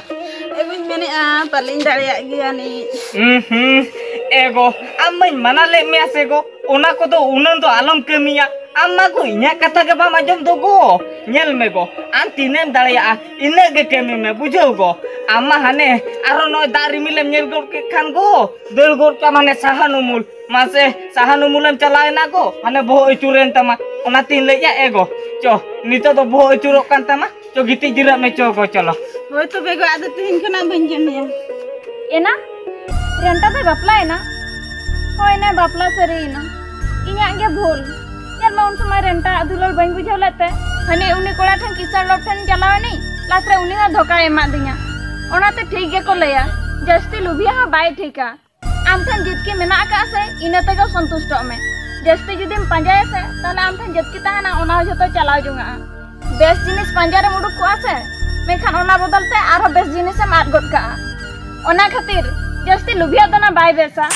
ᱮ ᱜᱚᱧ ᱢᱮᱱᱮᱫᱼᱟ, ᱯᱟᱞᱮᱧ ᱫᱟᱲᱮᱭᱟᱜ ᱜᱮᱭᱟ ᱱᱤᱡ᱾ ᱦᱩᱸ, ᱦᱩᱸ᱾ ᱮ ᱜᱚ, ᱟᱢ ᱢᱟᱧ ᱢᱟᱱᱟ ᱞᱮᱫ ᱢᱮᱭᱟ ᱥᱮ ᱜᱚ, ᱚᱱᱟ ᱠᱚᱫᱚ ᱩᱱᱟᱹᱝ ᱫᱚ ᱟᱞᱚᱢ ᱠᱟᱹᱢᱤᱭᱟ᱾ ᱟᱢ ᱢᱟ ᱜᱚ ᱤᱧᱟᱹᱜ ᱠᱟᱛᱷᱟ ᱜᱮ ᱵᱟᱢ ᱟᱸᱡᱚᱢ ᱫᱚ ᱜᱚ᱾ ᱧᱮᱞ ᱢᱮ ᱜᱚ, ᱟᱢ ᱛᱤᱱᱟᱹᱜ ᱮᱢ ᱫᱟᱲᱮᱭᱟᱜᱼᱟ ᱤᱱᱟᱹᱜ ᱜᱮ ᱠᱟᱹᱢᱤ ᱢᱮ, ᱵᱩᱡᱷᱟᱹᱣ ᱜᱚ᱾ ᱟᱢ ᱢᱟ ᱦᱟᱱᱮ ᱟᱨᱦᱚᱸ ᱱᱚᱜᱼᱚᱭ ᱫᱟᱜ ᱨᱤᱢᱤᱞᱮᱢ ᱧᱮᱞ ᱜᱚᱫ ᱠᱮᱫ ᱠᱷᱟᱱ ᱜᱚ, ᱫᱟᱹᱲ ᱜᱚᱫ ᱠᱟᱜ ᱢᱟᱱᱮ ᱥᱟᱦᱟᱱ ᱩᱢᱩᱞ᱾ ᱢᱟᱥᱮ, ᱥᱟᱦᱟᱱ ᱩᱢᱩᱞᱮᱢ ᱪᱟᱞᱟᱣ ᱮᱱᱟ ᱜᱚ, ᱦᱟᱱᱮ ᱵᱚᱦᱚᱜ ᱟᱹᱪᱩᱨᱮᱱ ᱛᱟᱢᱟ᱾ ᱚᱱᱟᱛᱤᱧ ᱞᱟᱹᱭᱮᱫᱼᱟ ᱮ ᱜᱚ, ᱪᱚ, ᱱᱤᱛᱚᱜ ᱫᱚ ᱵᱚᱦᱚᱜ ᱟᱹᱪᱩᱨᱚᱜ ᱠᱟᱱ ᱛᱟᱢᱟ᱾ ᱪᱚ, ᱜᱤᱛᱤᱡ ᱡᱤᱨᱟᱹᱜ ᱢᱮ, ᱪᱚ ᱜᱚ, ᱪᱚᱞᱚ᱾ ᱦᱳᱭ ᱛᱚᱵᱮ ᱜᱚ, ᱟᱫᱚ ᱛᱮᱦᱮᱧ ᱠᱷᱚᱱᱟᱜ ᱵᱟᱹᱧ ᱠᱟᱹᱢᱤᱭᱟ᱾ ᱮᱱᱟ? ᱨᱮᱱᱴᱟ ᱫᱚᱭ ᱵᱟᱯᱞᱟᱭᱮᱱᱟ? ᱦᱳᱭ, ᱱᱮ ᱵᱟᱯᱞᱟ ᱥᱟᱹᱨᱤᱭᱮᱱᱟ᱾ ᱤᱧᱟᱹᱜ ᱜᱮ ᱵᱷᱩᱞ᱾ ᱧᱮᱞ ᱢᱮ, ᱩᱱ ᱥᱚᱢᱚᱭ ᱨᱮᱱᱴᱟ ᱟᱜ ᱫᱩᱞᱟᱹᱲ ᱵᱟᱹᱧ ᱵᱩᱡᱷᱟᱹᱣ ᱞᱮᱫ ᱛᱮ, ᱦᱟᱹᱱᱤ ᱩᱱᱤ ᱠᱚᱲᱟ ᱴᱷᱮᱱ ᱠᱤᱥᱟᱹᱬ ᱞᱚᱴ ᱴᱷᱮᱱ ᱪᱟᱞᱟᱣ ᱮᱱᱟᱹᱧ, ᱞᱟᱥ ᱨᱮ ᱩᱱᱤ ᱦᱚᱸ ᱫᱷᱳᱠᱟᱭ ᱮᱢᱟᱫᱤᱧᱟ᱾ ᱚᱱᱟᱛᱮ ᱴᱷᱤᱠ ᱜᱮᱠᱚ ᱞᱟᱹᱭᱟ, ᱡᱟᱹᱥᱛᱤ ᱞᱩᱵᱷᱤᱭᱟᱹ ᱦᱚᱸ ᱵᱟᱭ ᱴᱷᱤᱠᱟ᱾ ᱟᱢ ᱴᱷᱮᱱ ᱡᱤᱛᱠᱤ ᱢᱮᱱᱟᱜ ᱟᱠᱟᱫ ᱥᱮ, ᱤᱱᱟᱹ ᱛᱮᱜᱮ ᱥᱚᱱᱛᱩᱥᱴᱚᱜ ᱢᱮ᱾ ᱡᱟᱹᱥᱛᱤ ᱡᱩᱫᱤᱢ ᱯᱟᱸᱡᱟᱭᱟ ᱥᱮ, ᱛᱟᱦᱞᱮ ᱟᱢ ᱴᱷᱮᱱ ᱡᱤᱛᱠᱤ ᱛᱟᱦᱮᱱᱟ, ᱚᱱᱟ ᱦᱚᱸ ᱡᱷᱚᱛᱚ ᱪᱟᱞᱟᱣ ᱡᱚᱝᱟᱜᱼᱟ᱾ ᱵᱮᱥ ᱡᱤᱱᱤᱥ ᱯᱟᱸᱡᱟ ᱨᱮᱢ ᱩᱰᱩᱠ ᱠᱚᱜᱼᱟ ᱥᱮ, ᱢᱮᱱᱠᱷᱟᱱ ᱚᱱᱟ ᱵᱚᱫᱚᱞ ᱛᱮ ᱟᱨᱦᱚᱸ ᱵᱮᱥ ᱡᱤᱱᱤᱥᱮᱢ ᱟᱫ ᱜᱚᱫ ᱠᱟᱜᱼᱟ᱾ ᱚᱱᱟ ᱠᱷᱟᱹᱛᱤᱨ ᱡᱟᱹᱥᱛᱤ ᱞᱩᱵᱷᱤᱭᱟᱹ ᱫᱚ ᱱᱟ ᱵᱟᱭ ᱵᱮᱥᱟ᱾